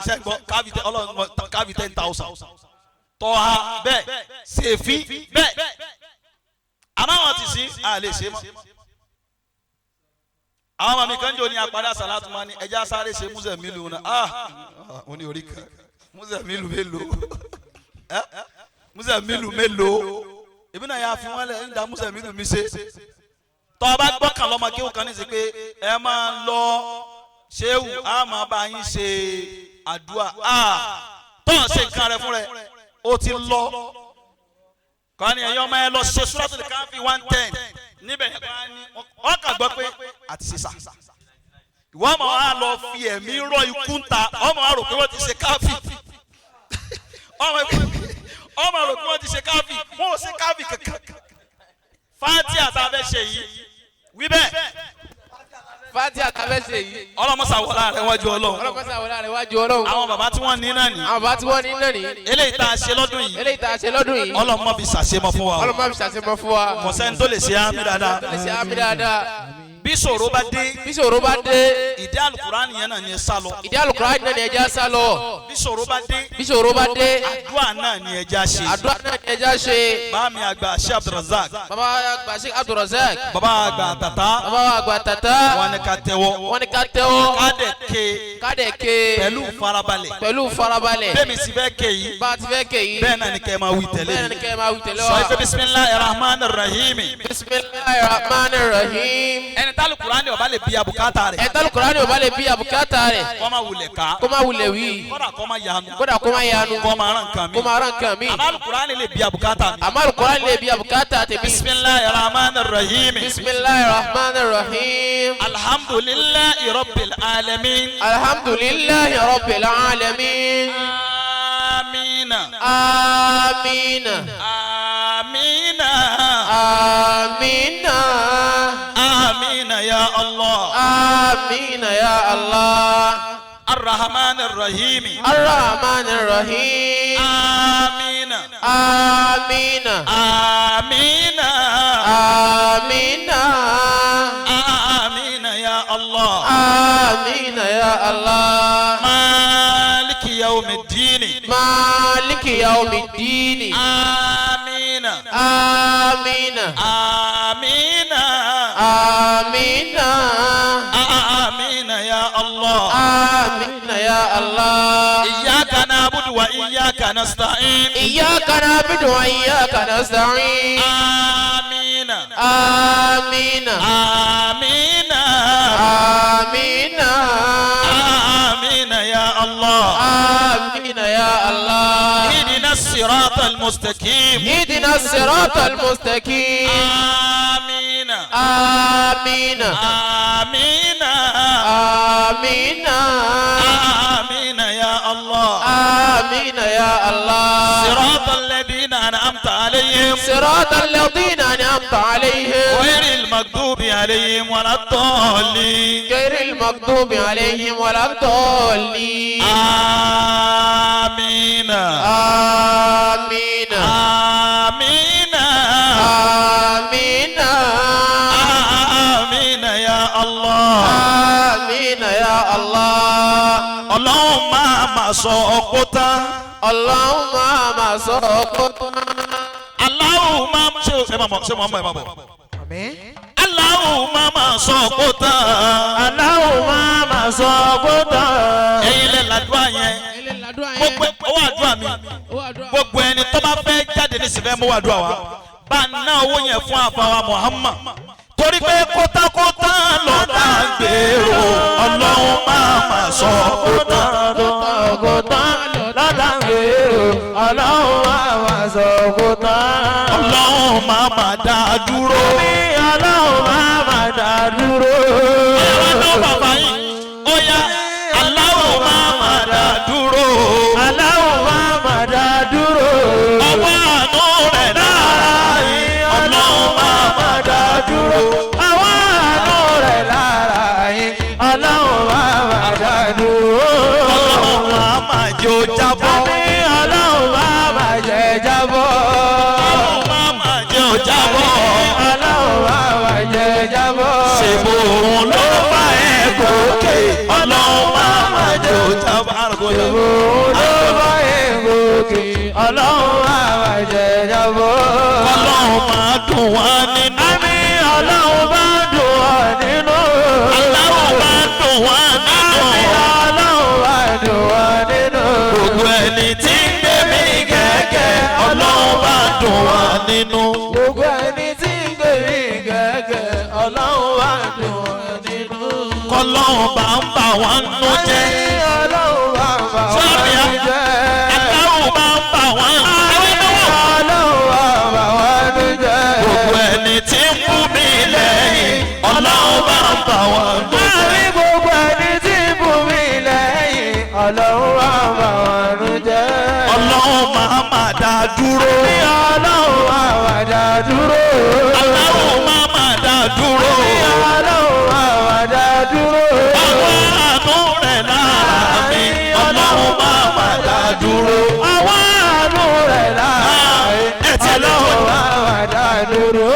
Speaker 1: sẹ́gbọ́n káfí tẹ ọlọ́run káfí 10,000 tọ́ha bẹ́ẹ̀ sèfí bẹ́ẹ̀, àmọ́ àwọn ti sí a lè ṣe mọ́. Àwọn ọmọ mi kan jò ní apádà sàlátù máa ní ẹja sáré ṣe múzẹ̀ mílù náà. Ah, mo ní orí kan múzẹ̀ mílù mélòó, ẹ múzẹ̀ mílù mélòó? Èmi náà yà á fi wọ́n lẹ̀ ń da múzẹ̀ mílù mi ṣe. Tọ́ ọ bá gbọ́kàn lọ́mọ kéwù kan ní sí pé ẹ máa lọ ṣéwù, á máa bá yín ṣe àdúrà, á tọ́ ọ ṣe nǹkan rẹ fún rẹ, ó ti lọ kọ́ni ẹ̀yin ọmọ ẹ lọ ṣe Suratul Kahfi 110 níbẹ̀ yẹn, kọ́ ni wọ́n kà gbọ́ pé àti ṣe sà, ìwọ ọmọ wa lọ fi ẹ̀mí rọ ikú ń ta, ọmọ wa rò pé wọ́n ti ṣe káfí, ọmọ rò pé wọ́n ti ṣe káfí, wọ́n ò ṣe káfí kankan. Fátíà tá a fẹ́ ṣe yìí, wí bẹ́ẹ̀.
Speaker 4: Fatiha tá a fẹ́ ṣe yìí.
Speaker 1: Ọlọ́mọṣà wọlá rẹ̀ wájú Ọlọ́run.
Speaker 4: Ọlọ́mọṣà wọlé rẹ̀ wájú Ọlọ́run.
Speaker 1: Àwọn bàbá tí wọ́n ní náà ní
Speaker 4: Àwọn bàbá tí wọ́n ní náà ní.
Speaker 1: eléyìí tá a ṣe lọ́dún yìí.
Speaker 4: Eléyìí tá a ṣe lọ́dún yìí.
Speaker 1: Ọlọ́mọ fi ṣàṣemọ fún wa o.
Speaker 4: Ọlọ́mọ fi ṣàṣemọ fún wa.
Speaker 1: Kò sẹ́ni tó lè ṣe àmì dáadáa.
Speaker 4: Tó lè ṣe àmì dáadáa.
Speaker 1: Bí ṣòro bá dé,
Speaker 4: Bí ṣòro bá dé,
Speaker 1: ìdí àlùkùránì yẹn náà ni ẹ sá lọ.
Speaker 4: ìdí Àlùkùránì náà ni ẹja sá lọ.
Speaker 1: Bí ṣòro bá dé,
Speaker 4: Bí ṣòro bá dé,
Speaker 1: àdúrà náà ni ẹja ṣe.
Speaker 4: àdúrà náà ni ẹja ṣe.
Speaker 1: Bá mi àgbà Sheikh Abdulrazak.
Speaker 4: Bàbá àgbà Sheikh Abdulrazak.
Speaker 1: Bàbá àgbà Tata.
Speaker 4: Bàbá àgbà Tata.
Speaker 1: Wọn ni ká tẹ́wọ́,
Speaker 4: Wọ́n ní ká tẹ́wọ́.
Speaker 1: ká dẹ̀ ké
Speaker 4: Ká dẹ̀ ké.
Speaker 1: pẹ̀lú farabalẹ̀.
Speaker 4: Pẹ̀lú farabalẹ̀.
Speaker 1: Bẹ́ẹ̀ mi sì fẹ́ ké yìí,
Speaker 4: Bá a ti fẹ́ ké yìí.
Speaker 1: bẹ́ẹ̀ náà ni kẹ́ ẹ máa wí tẹ̀lé
Speaker 4: Bẹ́ẹ̀ náà ni
Speaker 1: mi.
Speaker 4: kẹ́ ẹ máa wí tẹ̀lé
Speaker 1: Sọ
Speaker 4: wa.
Speaker 1: ife bisimilahi rahman rahim.
Speaker 4: Bismillahir Rahmanir Rahim.
Speaker 1: Ẹni tá Àlùkùránì ọba lè bí abùkátà rẹ̀,
Speaker 4: Ẹ̀ta Àlùkùránì ò bá lè bí àbùkátà rẹ̀,
Speaker 1: kọ́ máa wulẹ̀ ká,
Speaker 4: kó má wulẹ̀ wí.
Speaker 1: kódà kọ́ máa yanu,
Speaker 4: Kódà kó má yanu.
Speaker 1: kọ́ máa rán nǹkan mi.
Speaker 4: Kó má rán nǹkan mi.
Speaker 1: Àmọ́ Àlùkùránì lè bí abùkátà mi.
Speaker 4: Àmọ́ Àlùkùránì lè bí àbùkátà tèmi.
Speaker 1: Bisimilahi rahman rahim.
Speaker 4: Bismillahir Rahmanir Rahim.
Speaker 1: Alhamdulilahi rabbil alamin.
Speaker 4: Alhamdulillahi Rabbil Alamin.
Speaker 1: Amina.
Speaker 4: Amina.
Speaker 1: Amina.
Speaker 4: Amina.
Speaker 1: Amina ya Allah.
Speaker 4: Amina ya Allah.
Speaker 1: Arrahman arrahim.
Speaker 4: Ar-Rahmanir Rahim.
Speaker 1: Amina.
Speaker 4: Amina.
Speaker 1: Amina.
Speaker 4: Amina.
Speaker 1: Amina ya Allah.
Speaker 4: Amina ya Allah.
Speaker 1: Maliki yawmiddin.
Speaker 4: Maliki yawmiddin.
Speaker 1: Amina.
Speaker 4: Amina.
Speaker 1: Amina.
Speaker 4: Amina.
Speaker 1: Amina ya Allah.
Speaker 4: Amina ya Allah.
Speaker 1: Iyyaka na'budu wa iyyaka nasta'in.
Speaker 4: Iyyaka na'budu wa iyyaka nasta'in.
Speaker 1: Amina. Amina.
Speaker 4: Amina.
Speaker 1: Amina.
Speaker 4: Amina.
Speaker 1: Amina ya Allah.
Speaker 4: Amina ya Allah.
Speaker 1: اهدنا الصراط المستقيم.
Speaker 4: اهدنا الصراط المستقيم.
Speaker 1: آمين.
Speaker 4: آمين.
Speaker 1: آمين.
Speaker 4: آمين.
Speaker 1: آمين يا الله.
Speaker 4: آمين يا الله.
Speaker 1: صراط الذين أنعمت عليهم.
Speaker 4: صراط الذين أنعمت عليهم.
Speaker 1: غير المغضوب عليهم ولا الضالين.
Speaker 4: غير المغضوب عليهم ولا الضالين.
Speaker 1: آمين.
Speaker 4: آمين.
Speaker 1: آمين.
Speaker 4: آمين.
Speaker 1: آمين يا الله.
Speaker 4: آمين يا الله.
Speaker 1: Ọlọ́run máa ma sọ ọkọ tán.
Speaker 4: Ọlọ́run máa ma sọ ọkọ tán.
Speaker 1: Aláwo máa ma ṣe ẹ máa bọ̀ ṣé mo máa bọ̀.
Speaker 5: Àmín.
Speaker 1: Aláwo máa ma sọ ọkọ tán.
Speaker 3: Aláwo máa ma sọ ọkọ tán.
Speaker 1: Ẹ̀yin lẹ làdúrà yẹn. Gbogbo owó àdúrà mi. Gbogbo ẹni tó bá fẹ́ jáde ní sìfẹ́ mú àdúrà wa. Bá a ná owó yẹn fún àfàwà Muhammad. Torí pé kótákótá lọ́tà gbèrò. Ọlọ́run máa ma sọ ọkọ tán.
Speaker 3: Kótákótá lọ́tà gbèrò. Ọlọ́run máa ma sọ ọkọ tán.
Speaker 1: Ọlọ́run máa ma dá a dúró.
Speaker 3: Ọlọ́run máa ma dá a dúró.
Speaker 1: Ẹ̀rọ náà bàbá yìí. Ó yá Aláwo máa ma dá a dúró.
Speaker 3: Aláwo máa ma dá a dúró.
Speaker 1: Ọwọ́ àánú rẹ̀ lára yìí. Ọlọ́run máa ma dá a dúró.
Speaker 3: Ọwọ́ àánú rẹ̀ lára yìí. Ọlọ́run máa ma dá a dúró.
Speaker 1: Ọlọ́run máa ma jẹ́ ó jábọ́.
Speaker 3: Àmì Ọlọ́run máa ma jẹ́ jábọ́.
Speaker 1: Ọlọ́run máa ma jẹ́ ó jábọ́.
Speaker 3: Ọlọ́run máa ma jẹ́ jábọ́.
Speaker 1: Ṣèbò òun ló bá ẹ gòkè. Ọlọ́run máa ma jẹ́ ó jábọ́.
Speaker 3: Ṣèbò òun ló bá ẹ gòkè. Ọlọ́run máa ma jẹ́ jábọ́.
Speaker 1: Ọlọ́run máa dùn wá nínú.
Speaker 3: Àmì Ọlọ́run bá dùn wá nínú.
Speaker 1: Ọlọ́run bá dùn wá nínú.
Speaker 3: Àmì Ọlọ́run bá dùn wá nínú.
Speaker 1: Gbogbo ẹni tí ń gbé mi gẹ́gẹ́. Ọlọ́run bá dùn wá nínú.
Speaker 3: Gbogbo ẹni tí ń gbé mi gẹ́gẹ́. Ọlọ́run bá dùn wá nínú.
Speaker 1: Kọ́lọ́run bá ń bà wá nínú jẹ́.
Speaker 3: Àmì Ọlọ́run bá ń bà wá nínú jẹ́.
Speaker 1: Ọlọ́run bá ń bà wá nínú jẹ́.
Speaker 3: Ọlọ́run bá ń bà wá nínú jẹ́.
Speaker 1: Gbogbo ẹni tí ń bú mi lẹ́yìn. Ọlọ́run bá ń bà wá nínú jẹ́.
Speaker 3: Àmì gbogbo ẹni tí ń bú mi lẹ́yìn. Ọlọ́run bá ń bà wá nínú jẹ́.
Speaker 1: Ọlọ́run máa ma dá dúró.
Speaker 3: Àmì Ọlọ́run máa ma dá dúró.
Speaker 1: Ọlọ́run máa ma dá dúró.
Speaker 3: Àmì Ọlọ́run máa ma dá dúró.
Speaker 1: Ọwọ́ àánú rẹ̀ lára mi. Ọlọ́run máa ma dá dúró.
Speaker 3: Ọwọ́ àánú rẹ̀ lára mi.
Speaker 1: Ẹ ti lè tó
Speaker 3: Ọlọ́run máa ma dá dúró.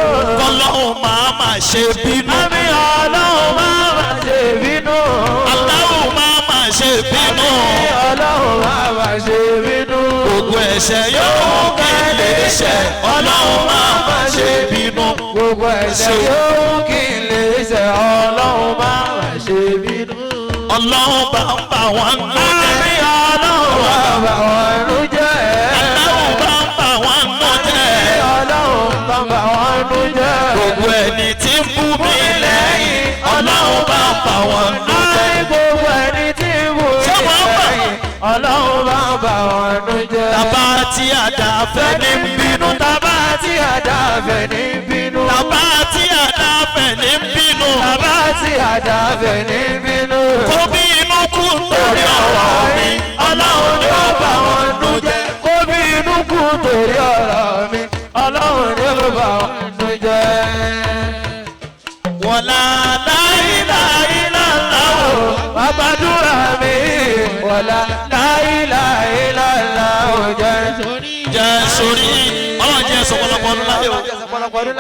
Speaker 1: Ọlọ́run máa ma ṣe bínú.
Speaker 3: Àmì Ọlọ́run máa ma ṣe bínú.
Speaker 1: Ọlọ́run máa ma ṣe bínú.
Speaker 3: Ọlọ́run máa ma ṣe bínú.
Speaker 1: Gbogbo ẹ̀ṣẹ̀ yóò kí lè ṣẹ̀. Ọlọ́run máa ma ṣe bínú.
Speaker 3: Gbogbo ẹ̀ṣẹ̀ yóò kí n lè ṣẹ̀. Ọlọ́run máa ma ṣe bínú.
Speaker 1: Ọlọ́run bá ń bà wọ́n nú jẹ́.
Speaker 3: Àmì Ọlọ́run máa bà wọ́n nú jẹ́.
Speaker 1: Ọlọ́run bá ń bà wọ́n nú jẹ́.
Speaker 3: Ọlọ́run bá bà wọ́n nú jẹ́.
Speaker 1: Gbogbo ẹni tí ń bú mi lẹ́yìn. Ọlọ́run bá ń bà wọ́n nú jẹ́.
Speaker 3: Àmì gbogbo ẹni tí ń bú mi
Speaker 1: Ṣé wọ́n bà?
Speaker 3: lẹ́yìn. Ọlọ́run bá bà wọ́n nú jẹ́.
Speaker 1: Tàbá tí àdá fẹ́ ní bínú.
Speaker 3: Tàbá tí àdá fẹ́ ní bínú.
Speaker 1: Tàbá tí àdá fẹ́ ní bínú.
Speaker 3: Tàbá tí àdá fẹ́ ní bínú.
Speaker 1: Kó bí inú kú torí ọ̀rọ̀ mi. Ọlọ́run ni ó bà wọ́n nú jẹ́.
Speaker 3: Kó bí inú kú torí ọ̀rọ̀ mi. Ọlọ́run ni ó bà wọ́n nú jẹ́.
Speaker 1: Wọ̀lá láìláìláńlá o.
Speaker 3: Bàbá dúrà mi. Wọ̀lá láìláìláńlá ò jẹ́.
Speaker 1: Jẹ́ sórí ọlọ́run jẹ́ sọ̀pọ̀lọpọ̀ ọdún láyé o.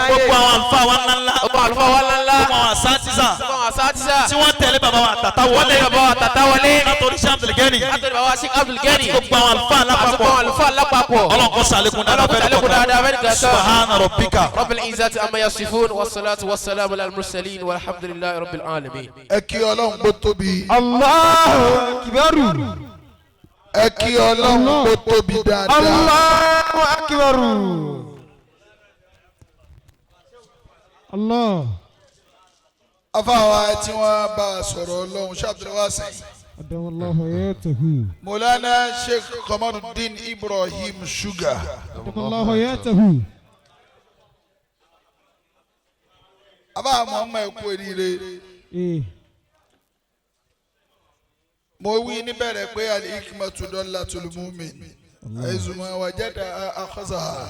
Speaker 1: Gbogbo àwọn àlùfáà wa ńláńlá.
Speaker 4: Ọba àlùfáà wa ńláńlá.
Speaker 1: Gbogbo àwọn àsátísà
Speaker 4: Ọba àwọn àsátísà.
Speaker 1: tí wọ́n tẹ̀lé bàbá wa àtàtà
Speaker 4: Wọ́n
Speaker 1: wọlé.
Speaker 4: tẹ̀lé bàbá wa tàtà wọlé.
Speaker 1: Látòrí Sheikh Abdul Gani.
Speaker 4: Látòrí bàbá wa Sheikh Abdul Gani.
Speaker 1: Gbogbo àwọn àlùfáà
Speaker 4: Àti gbogbo
Speaker 1: lápapọ̀.
Speaker 4: àwọn àlùfáà lápapọ̀.
Speaker 1: Ọlọ́run kó ṣàlékún dáadáa
Speaker 4: Ọlọ́run kó ṣàlékún dáadáa fẹ́ẹ́ nìkan.
Speaker 1: Subhana rabbika.
Speaker 4: Rabbil izzati amma yasifun wassalatu wassalamu ala al-mursalin walhamdulillahi rabbil alamin.
Speaker 7: Ẹ kí Ọlọ́run kó tóbi.
Speaker 5: Allahu akbar.
Speaker 7: Ẹ kí Ọlọ́run kó tóbi dáadáa.
Speaker 5: Allahu akbar. Allah.
Speaker 7: Afáwa tí wọ́n bá a sọ̀rọ̀ Ọlọ́run ṣàbẹ̀wá sẹ́yìn.
Speaker 5: Adamu Allah hayatahu.
Speaker 7: Mọ̀lánà Sheikh Kamaruddin Ibrahim Sugar.
Speaker 5: Adamu Allah hayatahu.
Speaker 7: Afáwa Muhammad, ẹ kú oríire. Mo wí níbẹ̀rẹ̀ pé al-hikmatu dallatul mu'min haythuma wajada akhadhaha.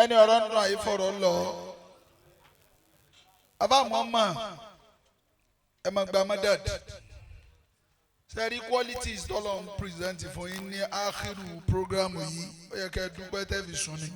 Speaker 7: Ẹni ọ̀rọ̀ ń dùn àyífọ̀rọ̀ lọ. Afáwa Muhammad, ẹ máa gba madad sẹ́rí qualities tọ́lọ̀ ń present fún yín ní áàkìrù programu yìí. Ó yẹ kẹ́ ẹ dúpẹ́ tẹ́ fi sùn ni.